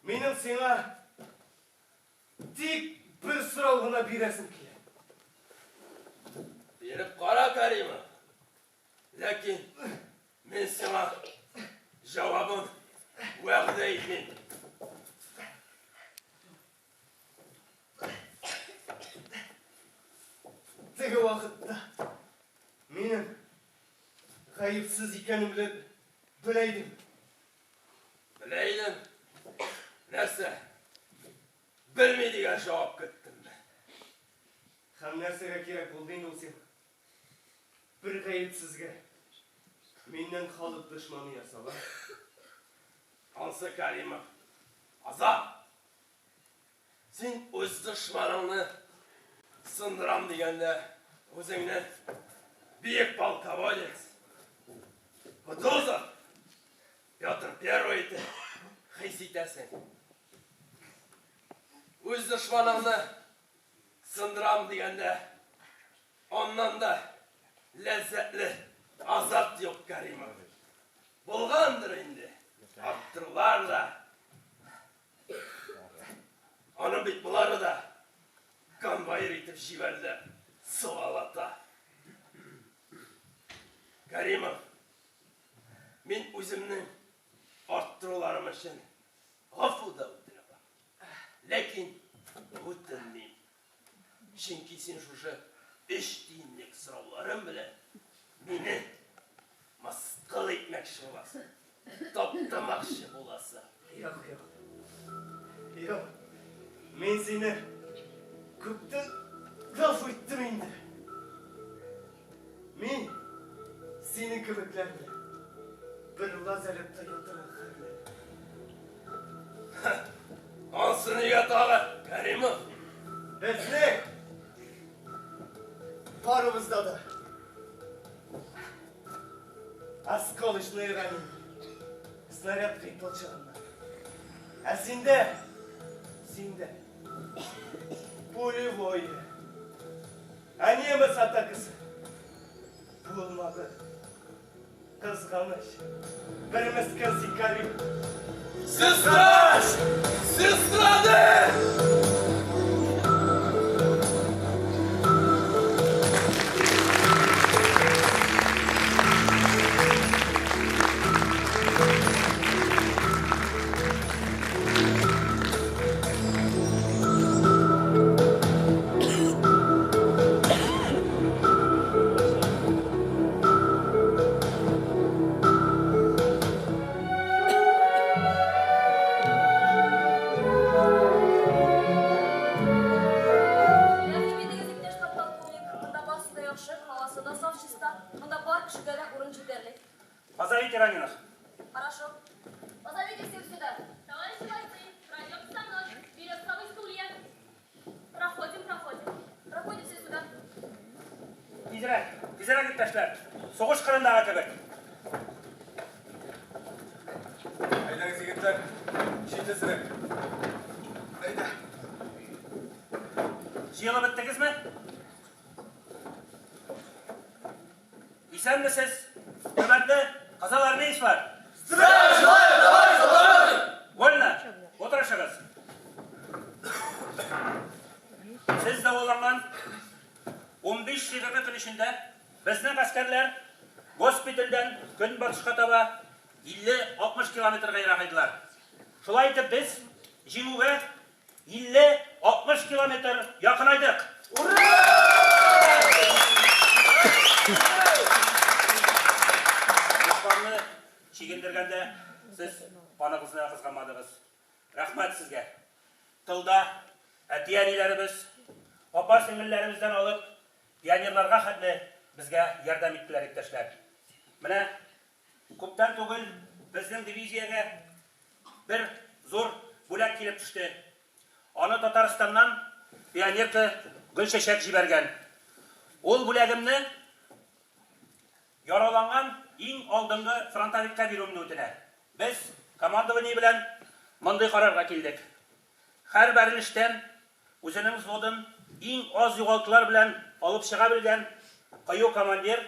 Минем сиңа тик бер сорау гына бирәсем килә. Биреп кара, Кәримов. Ләкин мин сиңа җавабын вәгъдә итмим. Теге вакытта минем гаепсез икәнемне белә идем. Белә идем. Нәрсә? Белми дигән җавап көттеңме? Һәм нәрсәгә кирәк булды инде ул сиңа? Бер гаепсезгә миннән халык дошманы ясала. Ансы Каримов, Азат! Син үз дошманыңны сындырам дигәндә, үзеңне бөек полководец Кутузов, Петр Первый итеп хис итәсең. Үз дошманыңны сындырам дигәндә, аннан да ләззәтле азарт юк, Кәримов. Булгандыр инде, арттырулар да. Аны бит болары да конвоир итеп җибәрделәр, сывалата. Кәримов, мин үземнең арттыруларым өчен гафу да үтенә алам. Ләкин үтенмим. Чөнки син шушы өч тиенлек сорауларың белән мине мыскыл итмәкче буласың, таптамакчы буласың. Юк, юк. Юк. Мин сине күптән гафу иттем инде. Мин синең кебекләр белән бер лазаретта ятырга хәлле. Ансы нигә тагы, Кәримов? Безнең барыбызда да осколочные ранения, снаряд кыйпылчыгыннан. Ә синдә, синдә пулевое. Ә немец атакасы булмады. Кызганыч. Бер мескен син, Карим. Сестра! Сестра! Рәхим итегез, иптәш подполковник. Монда барысы да яхшы, һавасы да саф, чиста. Монда бар кешегә дә урын җитәрлек. Позовите раненых. Хорошо. Позовите всех сюда. Товарищи бойцы, пройдемте со мной. Вперед совы стулья. Проходим, проходим. Проходим все сюда. Тизрәк, тизрәк, иптәшләр. Сугыш кырындагы кебек. Әйдәгез, егетләр, җитезрәк. Әйдә. Җыелып беттегезме? Исәнмесез, хөрмәтле кызыл армеецлар! Вольно! Утырышыгыз! Сез дәваланган 15-20 көн эчендә безнең гаскәрләр госпитальдән көнбатышка таба 50-60 километрга ерагайдылар. Шулай итеп без җиңүгә 50-60 километр якынайдык. Дошманны чигендергәндә сез каныгызны да кызганмадыгыз. Рәхмәт сезгә. Тылда әти-әниләребез, апа-сеңелләребездән алып, пионерларга хәтле безгә ярдәм иттеләр, иптәшләр. Менә күптән түгел безнең дивизиягә бер зур бүләк килеп төште. Аны Татарстаннан пионерка Гөлчәчәк җибәргән. Ул бүләгемне яраланган иң алдынгы фронтовикка бирүемне үтенә. Без командование белән мондый карарга килдек. Һәр бәрелештән үзенең взводын иң аз югалтулар белән алып чыга белгән кыю командир.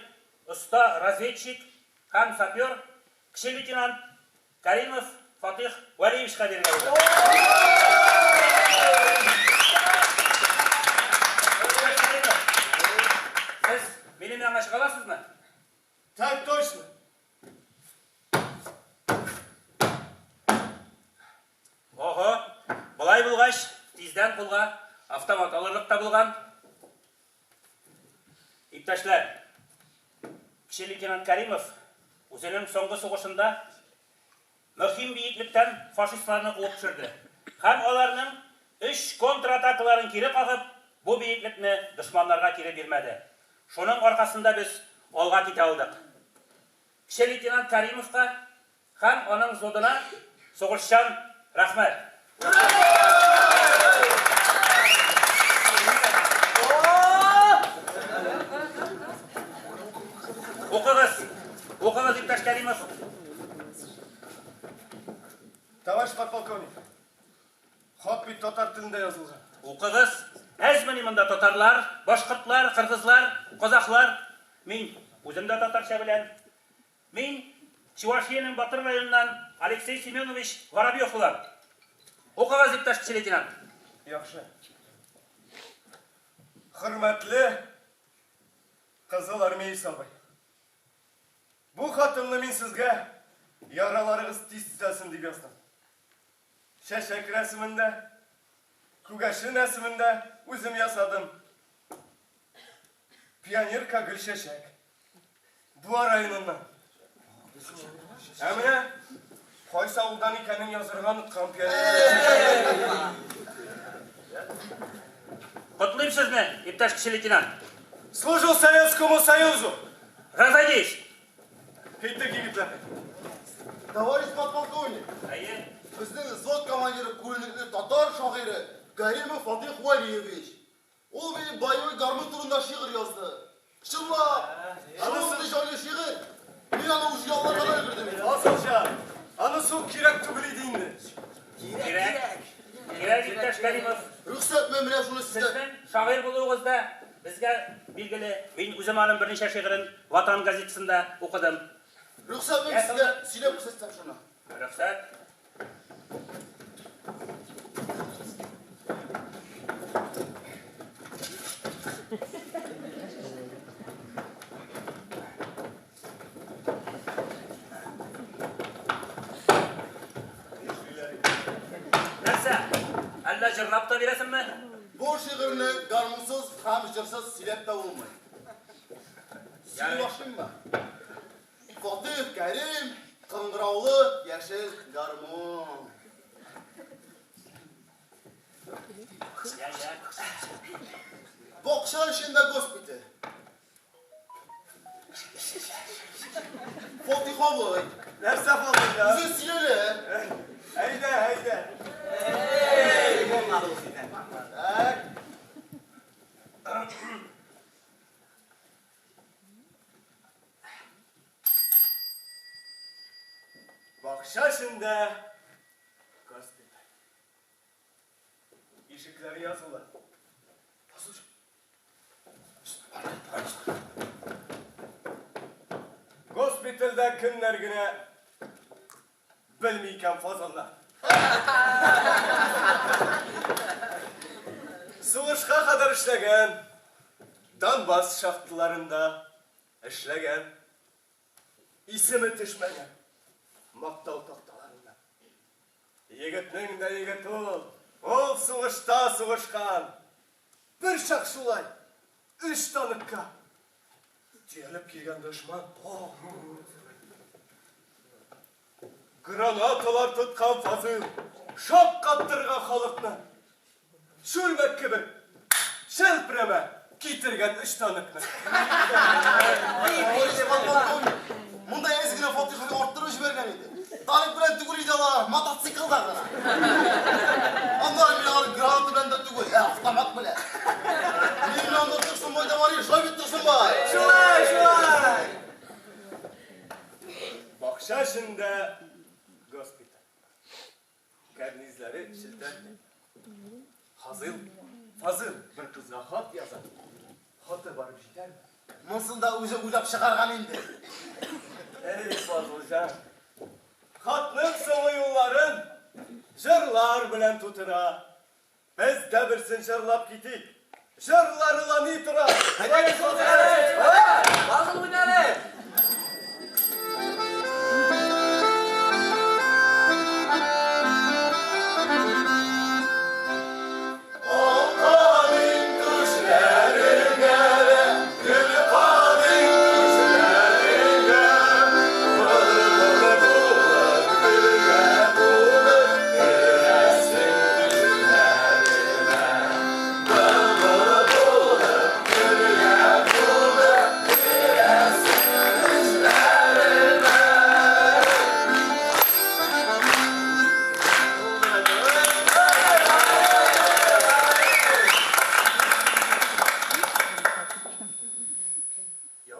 оста разведчик һәм сапер кече лейтенант Кәримов Фатыйх Вәлиевичка бирергә булдык. Иптәш Кәримов, сез минем янга чыга аласызмы? Так точно. Ого, болай булгач, тиздән кулга автомат алырлык та булган. Иптәшләр, кече лейтенант Кәримов үзенең соңгы сугышында мөһим биеклектән фашистларны куып төшерде һәм аларның өч контратакаларын кире кагып, бу биеклекне дошманнарга кире бирмәде. Шуның аркасында без алга китә алдык. Кече лейтенант Кәримовка Һәм аның взводына сугышчан рәхмәт! Укыгыз! Укыгыз, иптәш Кәримов! Товарищ подполковник, хат бит татар телендә язылган. Укыгыз! Әзмени монда татарлар, башкортлар, кыргызлар, казахлар? Мин үзем дә татарча беләм. Мин Чувашиянең Батыр районыннан Алексей Семенович Воробьев булам. Укыгыз, иптәш кече лейтенант. Яхшы. Хөрмәтле Кызыл Армеец абый. Бу хатымны мин сезгә яраларыгыз тиз төзәлсен дип яздым. Чәчәк рәсемен дә, күгәрчен рәсемен дә үзем ясадым. Пионерка Гөлчәчәк. Буа районыннан. Ә менә кайсы авылдан икәнен язырга оныткан пионер. Котлыйм сезне, иптәш кече лейтенант. Служил Советскому Союзу. Разойдись. Киттек, егетләр. Товарищ подполковник. Әйе. Безнең взвод командиры күренекле татар шагыйре Каримов Фатих Вәлиевич. Ул минем боевой гармун турында шигырь язды. Чынлап! Шундый җайлы шигырь! Мин аны үз ялларга да өлгердем инде. Асылҗан, анысы ук кирәк түгел иде инде. Кирәк. Кирәк, иптәш Кәримов. Рөхсәтме, менә шуны сезгә. Сезнең шагыйрь булуыгыз да безгә билгеле. Мин үзем аның берничә шигырен Ватан газетасында укыдым. Рөхсәтме, мин сезгә сөйләп күрсәтсәм шуны. Рөхсәт. Нәрсә? Әллә җырлап та бирәсеңме? Бу шигырьне гармунсыз һәм җырсыз сөйләп тә булмый. Сөйли башлыйммы? Фатих Кәрим, кыңгыраулы яшел гармун. Бакча эчендә госпиталь. Фатих абый. Нәрсә Фатих? Үзең сөйлә әле. Әйдә, әйдә. Булмады ул синнән. Так. Бакча эчендә госпиталь. Ишекләре язулы. Госпитальдә кемнәр генә белми икән Фазылны. Сугышка кадәр эшләгән, Донбасс шахталарында эшләгән. Исеме төшмәгән мактау такталарына. Егетнең дә егет ул, ул сугышта сугышкан. Бер чак шулай, өч танкка төялеп килгән дошман. Гранаталар тоткан Фазыл шаккаттырган халыкны. Чүлмәк кебек челпрәмә китергән өч танкны. Монда әз генә Фатыйхны арттырып җибәргән иде. Танк белән түгел иде алар, мотоциклда гына. Аннары мин алар граната белән дә түгел, ә автомат белән. Мин белән анда Торсынбай да бар, шулай бит Торсынбай? Шулай, шулай. Бакча эчендә госпиталь. Кәрнизләре челтәрле. Хазил, Фазыл бер кызга хат яза. Хаты барып җитәрме? Монысын да үзе уйлап чыгарган инде. Эй, Фазылҗан, хатның соңгы юлларын җырлар белән тутыра. Без дә берсен җырлап китик. Җырлары ла ни тора! Фазыл уйна әле!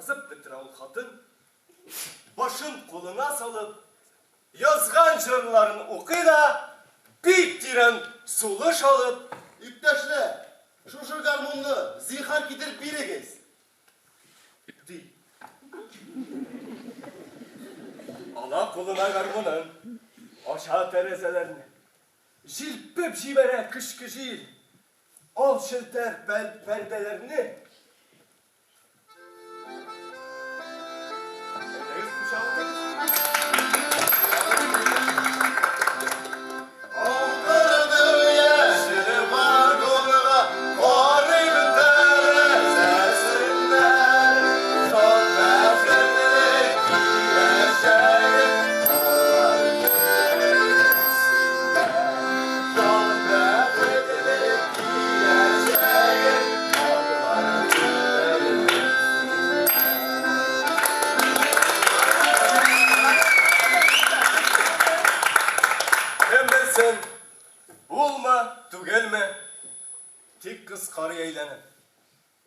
Язып бетерә ул хатын, башын кулына салып, язган җырларын укый да, бик тирән сулыш алып. Иптәшләр, шушы гармунны зинһар китереп бирегез! Ди. Ала кулына гармунын, ача тәрәзәләрне. Җилпеп җибәрә көчке җил. Ал челтәр пәрдәләрне. Әйдәгез, кушак укыйбыз. Алдырды яшел вагонга, карыйм тәрәзәсеннән. Шат бәхетле киләчәгем, алар күрсендә. Шат бәхетле киләчәгем, алар күрсендә. Кем белсен, улмы, түгелме, тик кыз карый әйләнеп.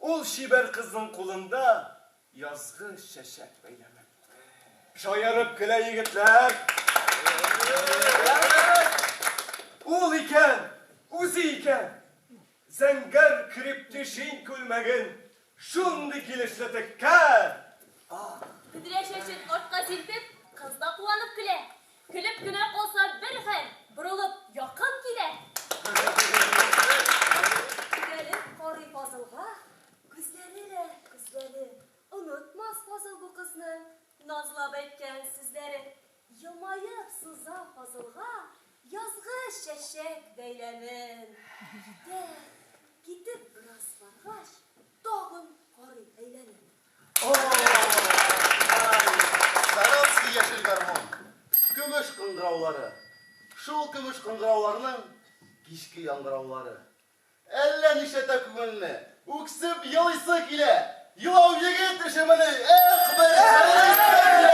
Ул чибәр кызның кулында язгы чәчәк бәйләме. Шаярып көлә егетләр. Ул икән, үзе икән. Зәңгәр криптишин күлмәген шундый килешле теккән. Бөдрә чәчен артка сирпеп, кыз да куанып көлә. Көлеп кенә калса бер хәл, борылып якын килә. Текәлеп карый Фазылга, күзләре дә күзләре. Онытмас Фазыл бу кызны, назлап әйткән сүзләрен. Елмаеп суза Фазылга язгы чәчәк бәйләмен. Китә, китеп бераз баргач, тагын карый әйләнеп. Саратский яшел гармун, көмеш кыңгыраулары, шул көмеш кыңгырауларның кичке яңгыраулары. Әллә нишләтә күңелне, үксеп елыйсы килә. Елау егет эшемени, эх, бер елыйсы килә!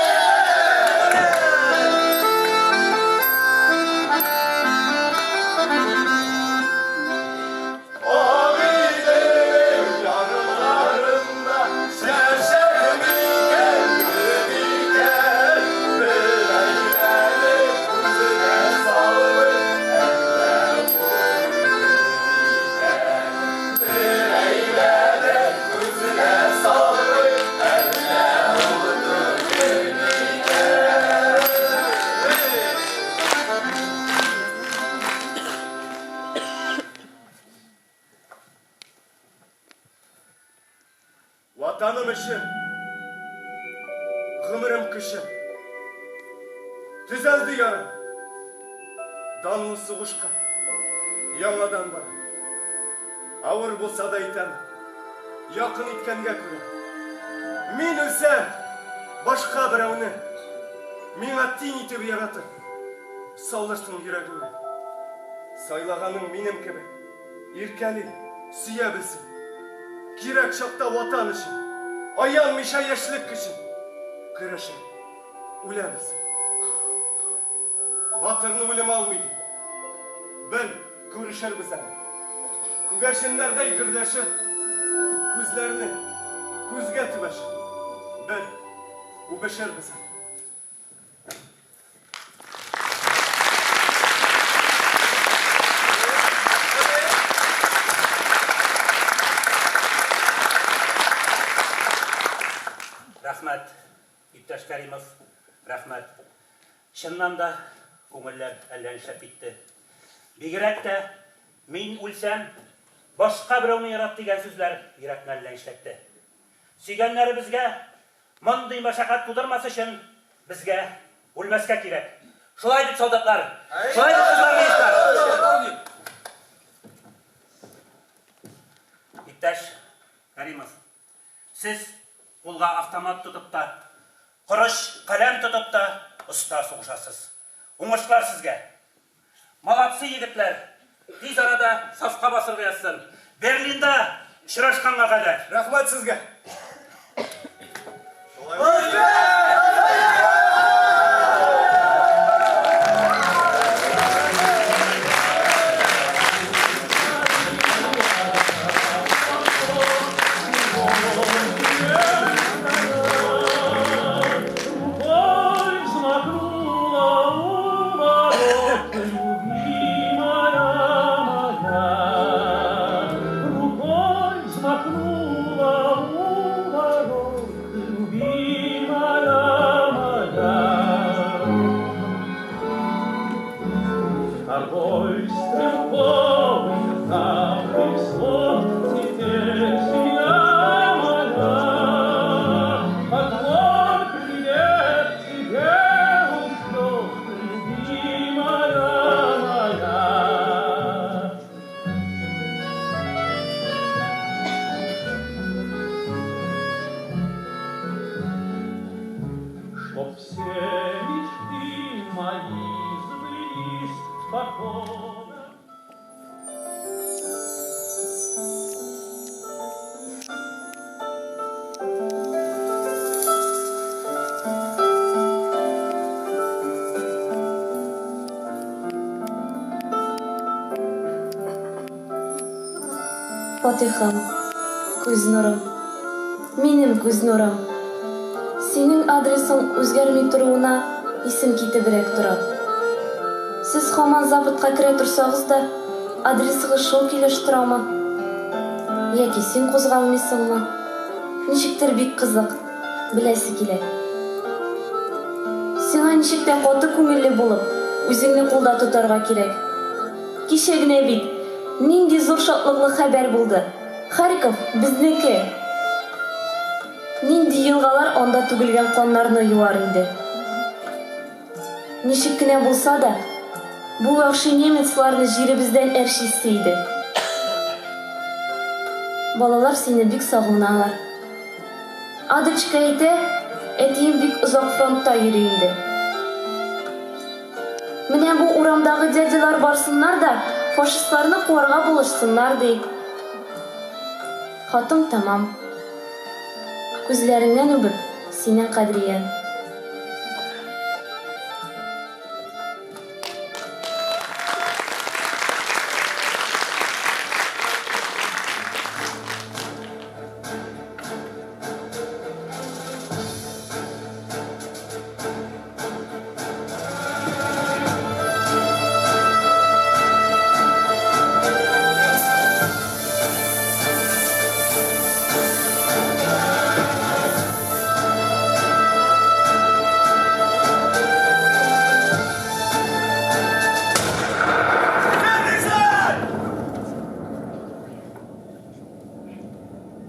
Агыйдел ярларында чәчәк микән, гөл микән, бер әйләнеп күзгә салмый, әллә Ватаным өчен гомерем көчем. Төзәлде ярым. Данлы сугышка яңадан барам. Авыр булса да әйтәм, якын иткәнгә күрә. Мин үлсәм, башка берәүне миңа тиң итеп яратыр, салырсың йөрәгеңә. Сайлаганың минем кебек, иркәли, сөя белсен. Кирәк чакта Ватан өчен, аянмыйча яшьлек көчен көрәшә, үлә белсен. Батырны үлем алмый ди. Бер күрешербез әле. Күгәрченнәрдәй гөрләшеп, күзләрне күзгә төбәшеп, бер үбешербез әле. Рәхмәт, иптәш Кәримов, рәхмәт. Чыннан да, күңелләр әллә нишләп китте. Бигрәк тә, мин үлсәм, башка берәүне ярат дигән сүзләр йөрәкне әллә нишләтте. Сөйгәннәребезгә мондый мәшәкать тудырмас өчен безгә үлмәскә кирәк. Шулай бит, солдатлар? Шулай бит, кызылармеецлар? Иптәш Кәримов, сез кулга автомат тотып та, корыч каләм тотып та оста сугышасыз. Уңышлар сезгә! Молодцы, егетләр! Тиз арада сафка басырга язсын. Берлинда очрашканга кадәр! Рәхмәт сезгә! Фатихым, күз нурым, минем күз нурым. Синең адресың үзгәрми торуына исем китебрәк тора. Сез һаман Западка керә торсагыз да, адресыгыз шул килеш торамы? Яки син кузгалмыйсыңмы? Ничектер бик кызык, беләсе килә. Сиңа ничек тә каты күңелле булып, үзеңне кулда тотарга кирәк. Кичә генә бит нинди зур шатлыклы хәбәр булды, Харьков безнеке! Нинди елгалар анда түгелгән каннарны юар инде. Ничек кенә булса да, бу вәхши немецларны җиребездән әрчисе иде. Балалар сине бик сагыналар. Адочка әйтә, әтием бик озак фронтта йөри инде. Менә бу урамдагы дядялар барсыннар да, фашистларны куарга булышсыннар, ди. Хатым тәмам. Күзләреңнән үбеп, синең Кадрияң.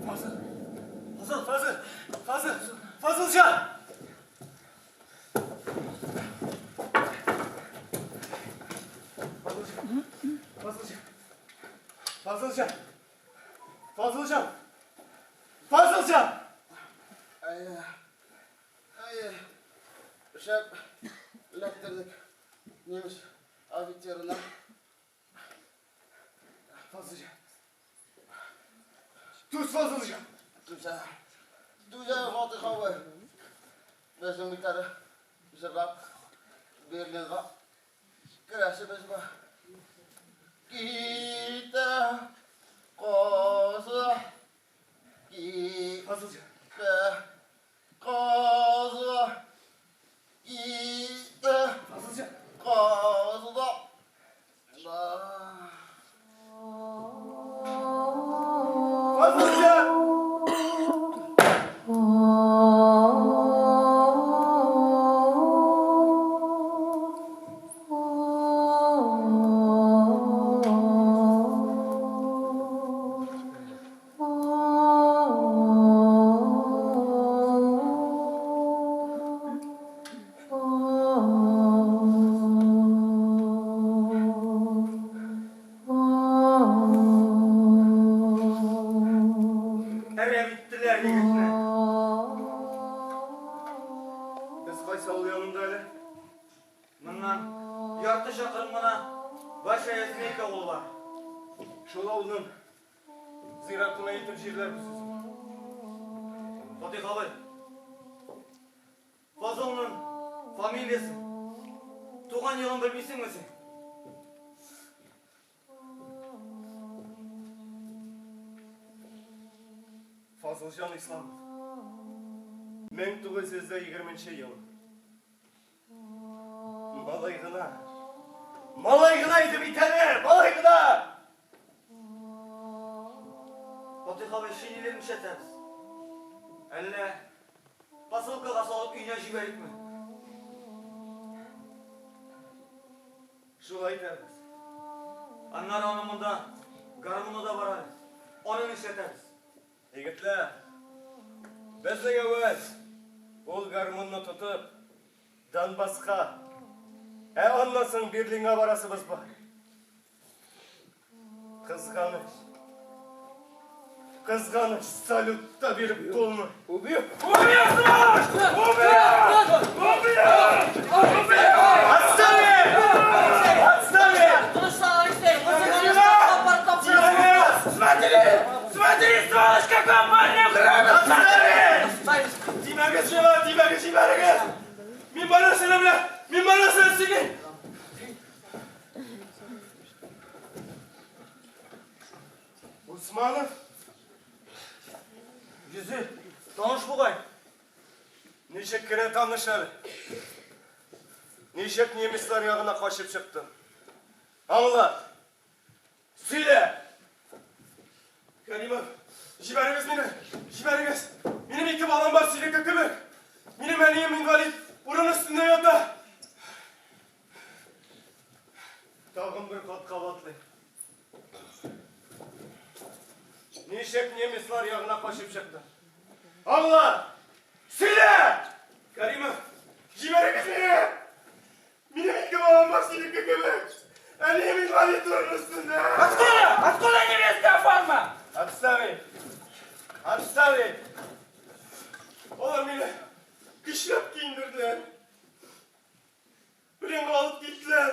Фазыл, Фазыл, Фазыл, Фазыл, Фазылҗан! Фазылҗан! Фазылҗан! Фазылҗан! Фазылҗан! Әйе. Әйе. Шәп эләктердек немец офицерына. Фазылҗан. Түз, Фазылҗан. Түзә. Түзә, Фатих абый. Безнең бит әле җырлап Берлинга керәсебез бар. Китә каза. Китә каза. Китә каза. Фазылҗан! Әрәм иттеләр егетне. Без кайсы авыл янында әле? Моннан ярты чакрым гына Большая Змейка авылы бар. Шул авылның зиратына илтеп җирләрбез үзен. Фатих абый, Фазылның фамилиясен, туган елын белмисеңме син? Фазылҗан Исламов. 1920 ел. Малай гына. Малай гына иде бит әле, малай гына! Фатих абый, шинелен нишләтәбез? Әллә посылкага салып өенә җибәрикме? Шулай итәрбез. Аннары аның монда гармуны да бар әле. Аны нишләтәбез? Егетләр, безнең әүвәл ул гармунны тотып, Донбасска, ә аннан соң Берлинга барасыбыз бар. Кызганыч. Кызганыч, салют та биреп булмый. Убью! Убью, сволочь! Убью! Убью! Убью! Отставить! Отставить! Смотри! Смотри, сволочь, какой парень грабит! Отставить! Тимәгез миңа, тимәгез, җибәрегез! Мин барысын беләм, мин барысын сөйлим! Усманов? Йөзе таныш бугай. Ничек кенә таныш әле. Ничек немецлар ягына качып чыктың? Аңлат. Сөйлә! Кәримов, җибәрегез мине! Җибәрегез! Минем ике балам бар, синеке кебек. Минем әнием инвалид, урын өстендә ята. Тагын бер кат кабатлыйм. Ничек немецлар ягына качып чыктың? Аңла! Сөйлә! Кәримов, җибәрегез мине! Минем ике балам бар синеке кебек. Әнием инвалид урын өстендә. Откуда? Откуда немецкая форма? Отставить! Отставить! Алар мине көчләп киендерделәр. Пленга алып киттеләр.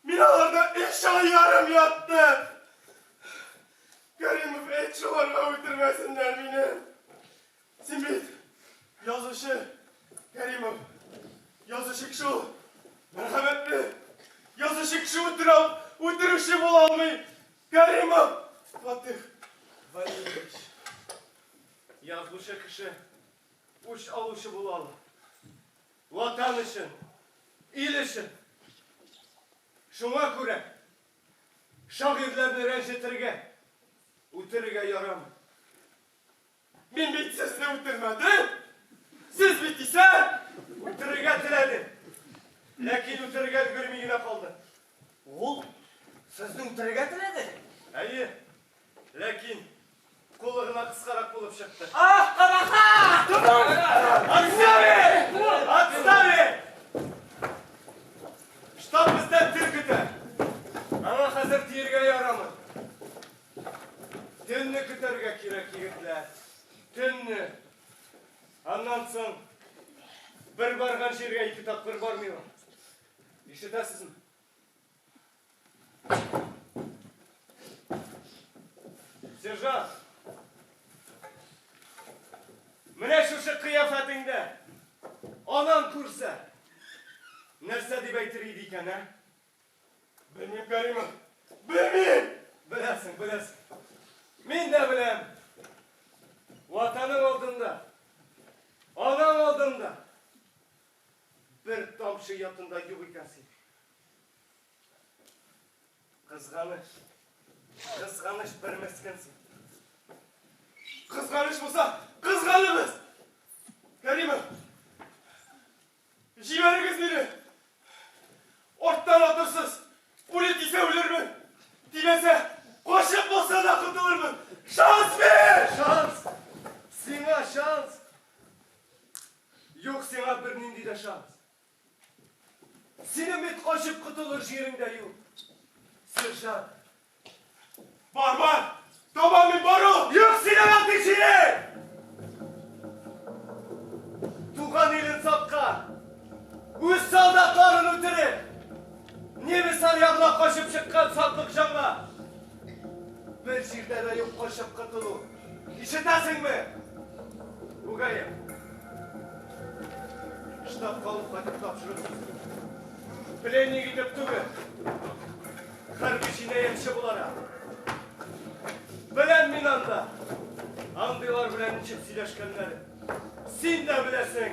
Мин аларда өч ай ярым яттым. Кәримов, әйт шуларга үтермәсеннәр мине. Син бит язучы, Кәримов. Язучы кеше ул. Мәрхәмәтле. Язучы кеше үтерә, үтерүче була алмый. Кәримов! Фатих Валерьевич. Язучы кеше үч алучы була ала. Ватан өчен, ил өчен. Шуңа күрә шагыйрьләрне рәнҗетергә, үтерергә ярамый. Мин бит сезне үтермәдем. Сез бит исән. Үтерергә теләдем. Ләкин үтерергә өлгерми генә калды. Ул сезне үтерергә теләде? Әйе. Ләкин кулы гына кыскарак булып чыкты. Ах, кабахат! Отставить! Отставить! Штаб бездән тир көтә. Аңа хәзер тиергә ярамый. Төнне көтәргә кирәк, егетләр. Төнне. Аннан соң бер барган җиргә ике тапкыр бармыйлар. Ишетәсезме? Сержант! Менә шушы кыяфәтеңдә анаң күрсә, нәрсә дип әйтер иде икән, ә? Белмим, Кәримов. Белмим! Беләсең, беләсең. Мин дә беләм. Ватаның алдында, анаң алдында бер тамчы ятында юк икән син. Кызганыч. Кызганыч бер мескен син. Кызганыч булса, кызганыгыз! Кәримов! Җибәрегез мине! Арттан атырсыз! Пуля тисә үлермен! Тимәсә, качып булса да котылырмын! Шанс бир! Шанс! Сиңа шанс! Юк сиңа бернинди дә шанс! Синең бит качып котылыр җирең дә юк. Сержант. Бар, бар! Табам мин, бар ул! Юк синең андый җирең! качып котылу. Ишетәсеңме? Үгәем. Штабка алып кайтып тапшырып. Пленник итеп түгел. Хәрби җинаятьче буларак. Беләм мин анда. Андыйлар белән ничек сөйләшкәннәрен. Син дә беләсең.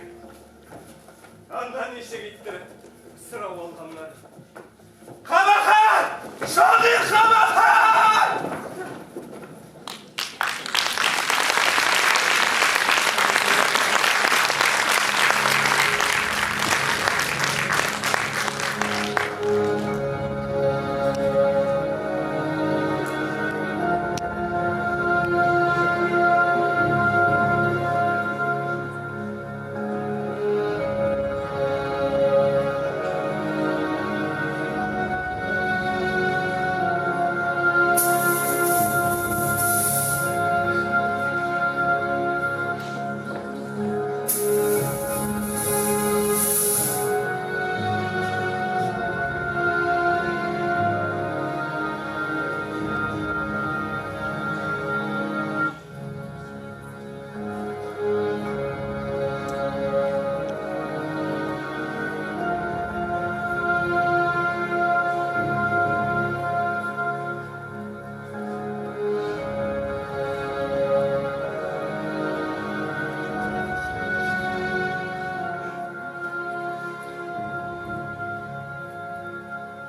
Анда ничек иттереп сорау алганнар. Кабахәт! Шагыйрь кабахәт!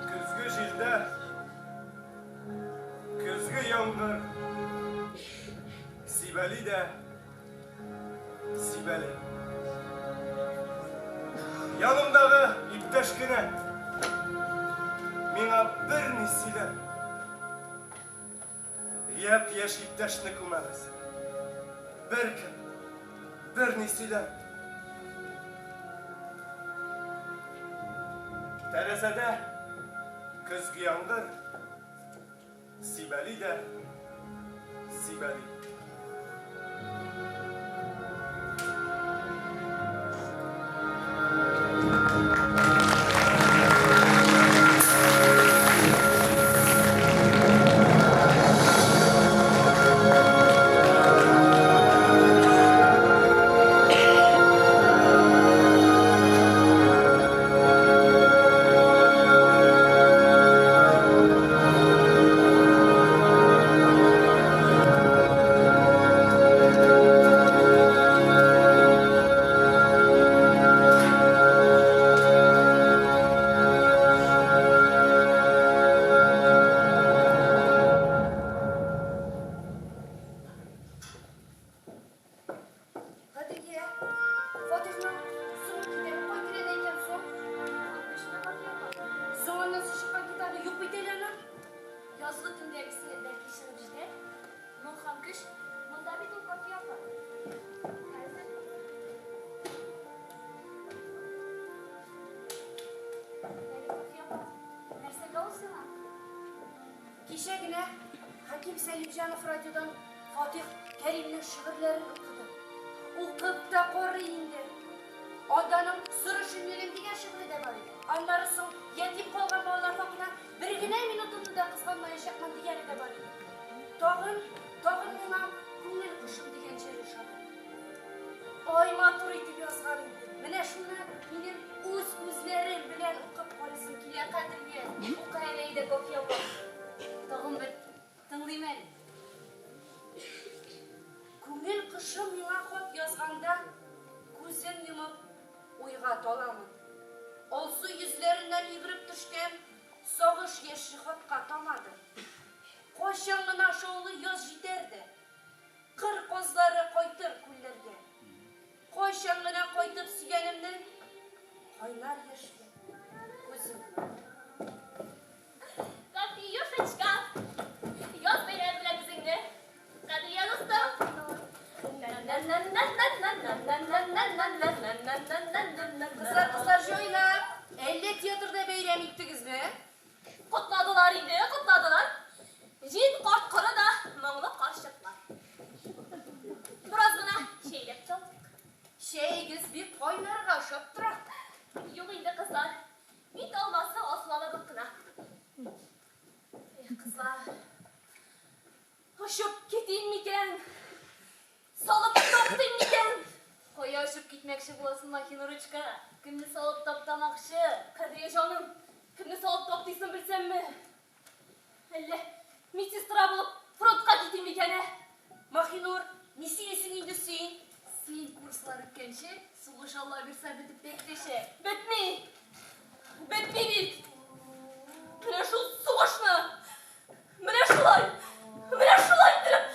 Көзге җилдә, көзге яңгыр сибәли дә сибәли. Янымдагы иптәш кенә миңа берни сөйләми. Япь-яшь иптәшне күмәбез. Беркем берни сөйләми. Тәрәзәдә көзге яңгыр сибәли дә сибәли. Кадрия, Фатихның соңгы китабы кай тирәдә икән соң? Соңыннан соң чыккан китабы юк бит әле аның. Язгы төндәгесе бәлки чыгып җитәр. Моң һәм көч монда бит ул, Кафия апа. Хәзер. Әле, Кафия апа, нәрсәгә ул сиңа? Кичә генә Хәким Сәлимҗанов радиодан Фатих Кәримнең шигырьләрен укыды. Укып та карый инде. Аданың Соры шүрлегем дигән шигыре дә бар иде. Аннары соң ятим калган балалар хакына бер генә минутымны да кызганмаячакмын дигәне дә бар иде. Тагын, тагын миңа Күңел кошым дигән җыр ошады. Ай, матур итеп язган инде. Менә шуны минем үз күзләрем белән укып карыйсым килә, Кадерле. Укы әле әйдә, Кафия апа. Тагын бер тыңлыйм әле. Күңел кошым миңа хат язганда, күзем йомып, уйга таламын. Алсу йөзләреннән йөгереп төшкән сагыш яше хатка тамадыр. Кайчан гына шаулы яз җитәр дә, кыр казлары кайтыр күлләргә. Кайчан гына кайтып сөйгәнемнең кайнар яшьле күзен күрер. Кафиюшечка, яз бәйрәме белән үзеңне. Кадрия дустым. Кызлар, кызлар, җайлап! Әллә театрда бәйрәм иттегезме? Котладылар инде, котладылар. Җил карт-коры да, моңлы карчыклар. Бераз гына чәйләп чалдык. Чәегез бик кайнарга ошап тора. Юк инде, кызлар. Бит алмасы асыланырлык кына. Эх, кызлар. Очып китик. китим микән? Салып таптыйм микән? Кая очып китмәкче буласың, Махинурочка? Кемне салып таптамакчы? Кадрия җаным, кемне салып таптыйсын белсәмме? Әллә медсестра булып фронтка китим микән, ә? Махинур, ни сөйлисең инде син? Син курслар үткәнче, сугыш Алла бирса бетеп тә китәчәк. Бетми! Бетми бит! Менә шул сугышны! Менә шулай! Менә шулай иттереп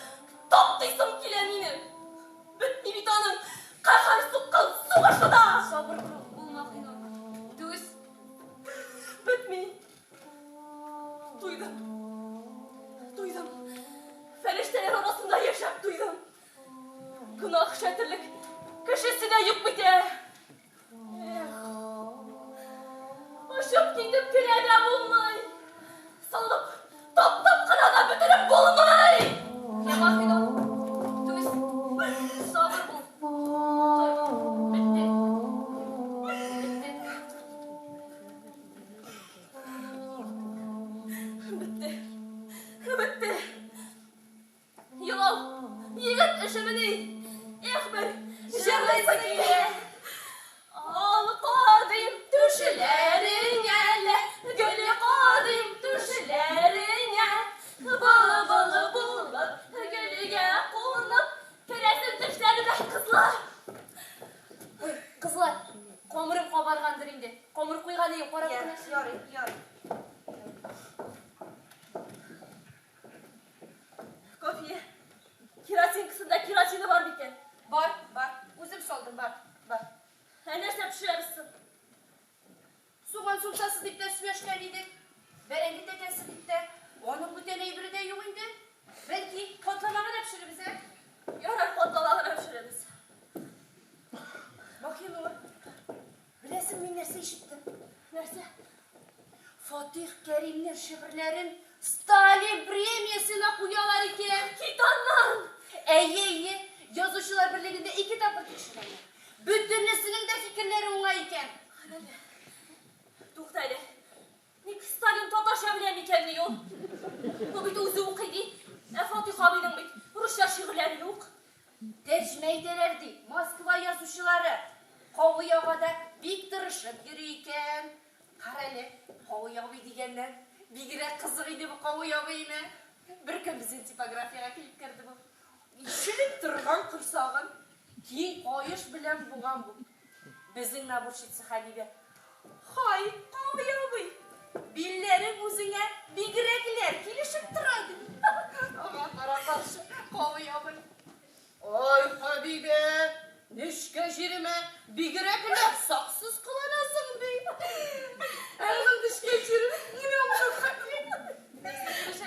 таптыйсым килә минем! Бетми бит аның каһәр суккан сугышы да! Сабыр бул, Махинур. Түз. Бетми. Туйдым. Туйдым. Фәрештәләр арасында яшәп туйдым. Гөнаһ эшләтерлек кешесе дә юк бит, ә! Эх. Очып китеп кенә дә булмый. Салып, таптап кына да бетереп булмый. Я, Махинур, түз. Сабыр бул. Тор. Бетте. Бетте. Бетте. Бетте. Елау, егет эшемени? Эх, бер җырлыйсы килә. Ал кадыйм түшләреңә лә, гөл кадыйм түшләреңә. Былбыл булып, гөлгә кунып, керәсем төшләремә, кызлар. Ой, кызлар, камырым кабаргандыр инде. Камыр куйган идем, карап кына. Ярый, ярый. Кофе. Керосинкасында керосины бар микән? Бар, бар. Үзем салдым, бар, бар. Ә нәрсә пешерәбез соң? Суган сумсасы дип тә сөйләшкән идек. Бәрәңге тәкәсе дип тә. Аның бүтән әйбере дә юк инде. Бәлки, катлама гына пешерербез, ә? Ярар, катлама гына пешерәбез. Махинур, беләсең, мин нәрсә ишеттем? Нәрсә? Фатих Кәримнең шигырьләрен Сталин премиясенә куялар икән. Кит аннан! Әйе, әйе, Язучылар берлегендә ике тапкыр тикшергәннәр. Бөтенесенең дә фикерләре уңай икән. Карале. Тукта әле. Ник Сталин татарча белә микәнни ул? Ул бит үзе укый ди. Ә Фатих абыйның бит русча шигырьләре юк. Тәрҗемә итәләр ди, Москва язучылары. Кави ага да бик тырышып йөри икән. Карале, Кави абый дигәннән, бигрәк кызык иде бу Кави абый име. Беркөн безнең типографиягә килеп керде бу. Ишелеп торган корсагын киң каеш белән буган бу. Безнең наборщица Хәбибә. Хай, Кави абый, билләрең үзеңә бигрәкләр килешеп тора, ди. Аңа кара-каршы Кави абый. Ай, Хәбибә, нечкә җиремә бигрәкләр саксыз кыланасың, ди. Ә аның нечкә җире менә шул хәтле.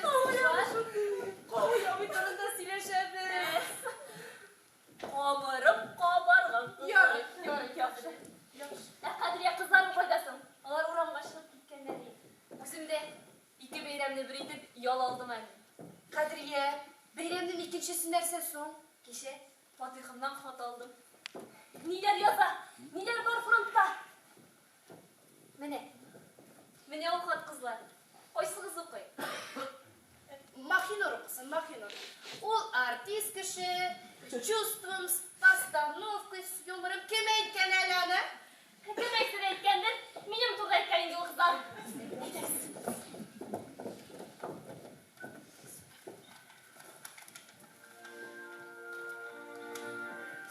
Кави абый шундый. Кави абый турында сөйләшәбез. Камырым кабарган. Ярый, ярый, яхшы. Ә Кадрия кызларың кайда соң? Алар урамга чыгып киткәннәр ди. Үзем дә ике бәйрәмне бер итеп ял алдым әле. Кадрия, бәйрәмнең икенчесе нәрсә соң? Кичә Фатихымнан хат алдым. Ниләр яза? Ниләр бар фронтта? Менә. Менә ул хат, кызлар. Кайсыгыз укый? Махинур укысын, Махинур. Ул артист кеше, с чувством, с постановкой, с юмором. Кем әйткән әле аны? Кем әйтсен әйткәндер, минем турыда әйткән инде ул, кызлар. Әйдәгез.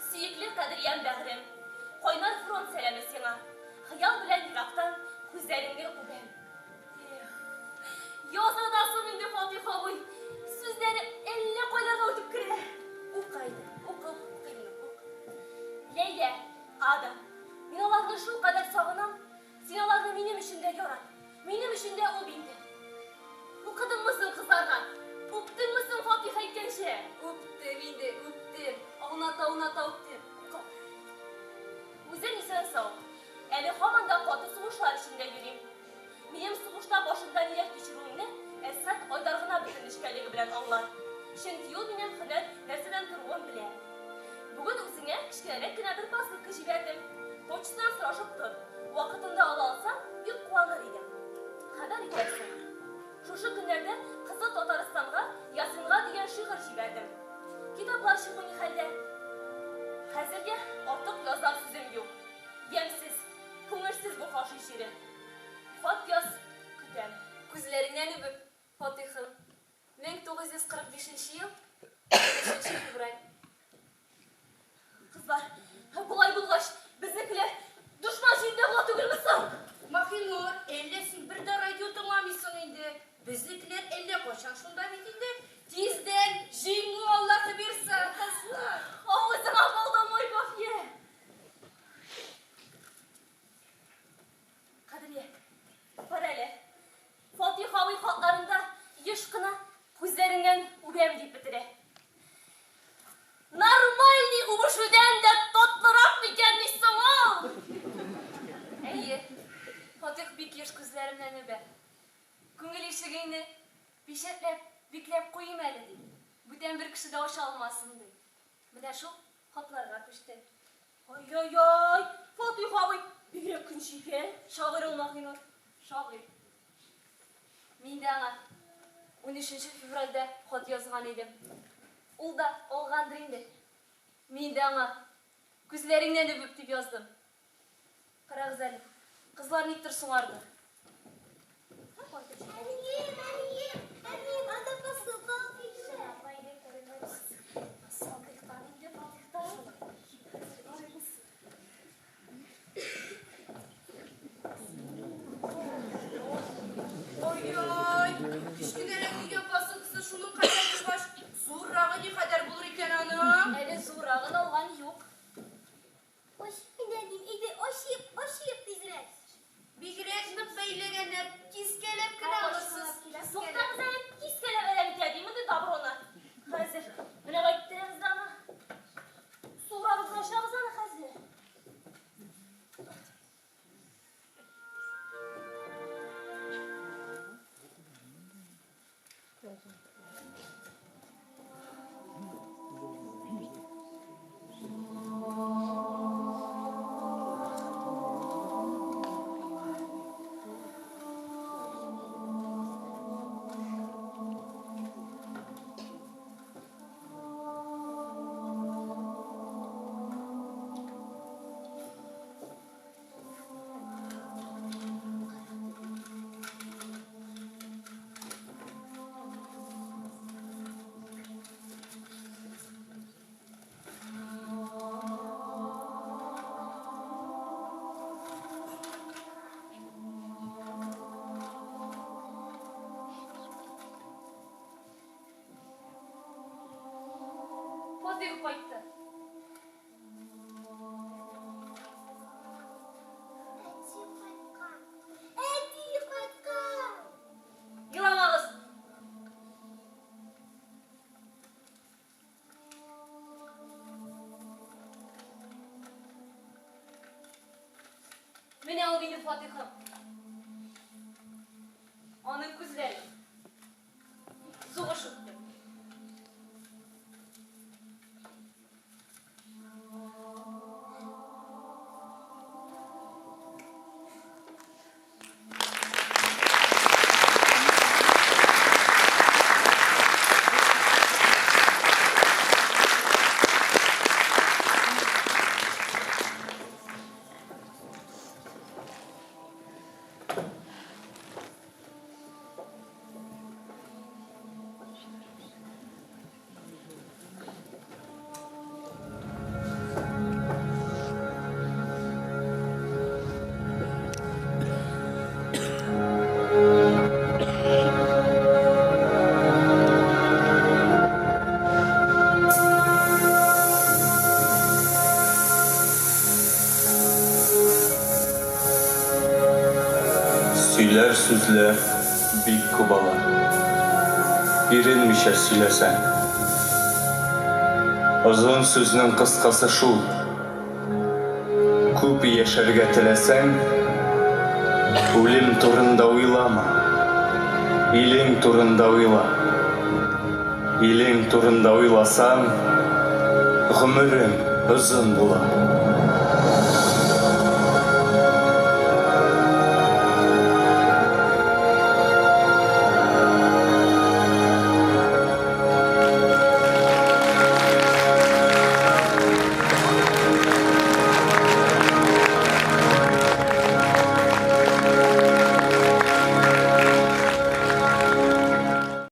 Сөекле Кадриям бәгърем, кайнар фронт сәламе сиңа. Хыял белән ерактан күзләреңне үбәм. Эх, яза да соң инде Фатих абый. Сүзләре әллә кайларга үтеп керә. Укы әйдә, укы, Махинур, укы. Ләйлә, Ада, мин аларны шулкадәр сагынам. Син аларны минем өчен дә ярат. Минем өчен дә үп инде. Укыдыңмы соң кызларга? Үптеңме соң Фатих әйткәнчә? Үптем инде, үптем. Ауната-ауната үптем. Укы. Үзем исән-сау. Әле һаман да каты сугышлар эчендә йөрим. Минем сугышта башымда ниләр кичерүемне Әсхәт Айдар гына бөтен нечкәлеге белән аңлар. Чөнки ул минем һөнәр. Пичәтләп, бикләп куйыйм әле, ди. Бүтән бер кеше дә ача алмасын, ди. Менә шул хатларга күчте. Ай-яй-яй, Фатыйх абый бигрәк көнче икән. Шагыйрь ул Маһинур, шагыйрь. Мин дә аңа унөченче февральдә хат язган идем. Ул да алгандыр инде. Мин дә аңа күзләреңнән үбеп дип яздым. Карагыз әле, кызлар никтер соңарды. Әнием, әнием, әнием, анда посылка алып килделәр. Фатыйхтан инде, Фатыйхтан. Ай-яй, кечкенәрәк дигән посылкасы шуның кадәр булгач, зуррагы никадәр булыр икән аның? Әле зуррагын алган юк. Ачыйк инде, әнием, әйдә, ачыйк, ачыйк тизрәк. Бигрәк нык бәйләгәннәр, кискәләп кенә алырсыз. Туктагыз әле, кискәләп әләм итә ди мондый доброны. Хәзер, менә кайттырыгыз да аны. Сурабыз ачабыз аны хәзер. Фатыйх кайтты. Әти кайткан. Әти кайткан. Еламагыз. Менә ул минем Фатыйхым. Аның күзләре. Сугыш үтте. Сөйләр сүзләр бик күп алар. Иренмичә сөйләсәң. Озын сүзнең кыскасы шул. Күп яшәргә теләсәң, үлем турында уйлама. Илең турында уйла. Илең турында уйласаң, гомерең озын була.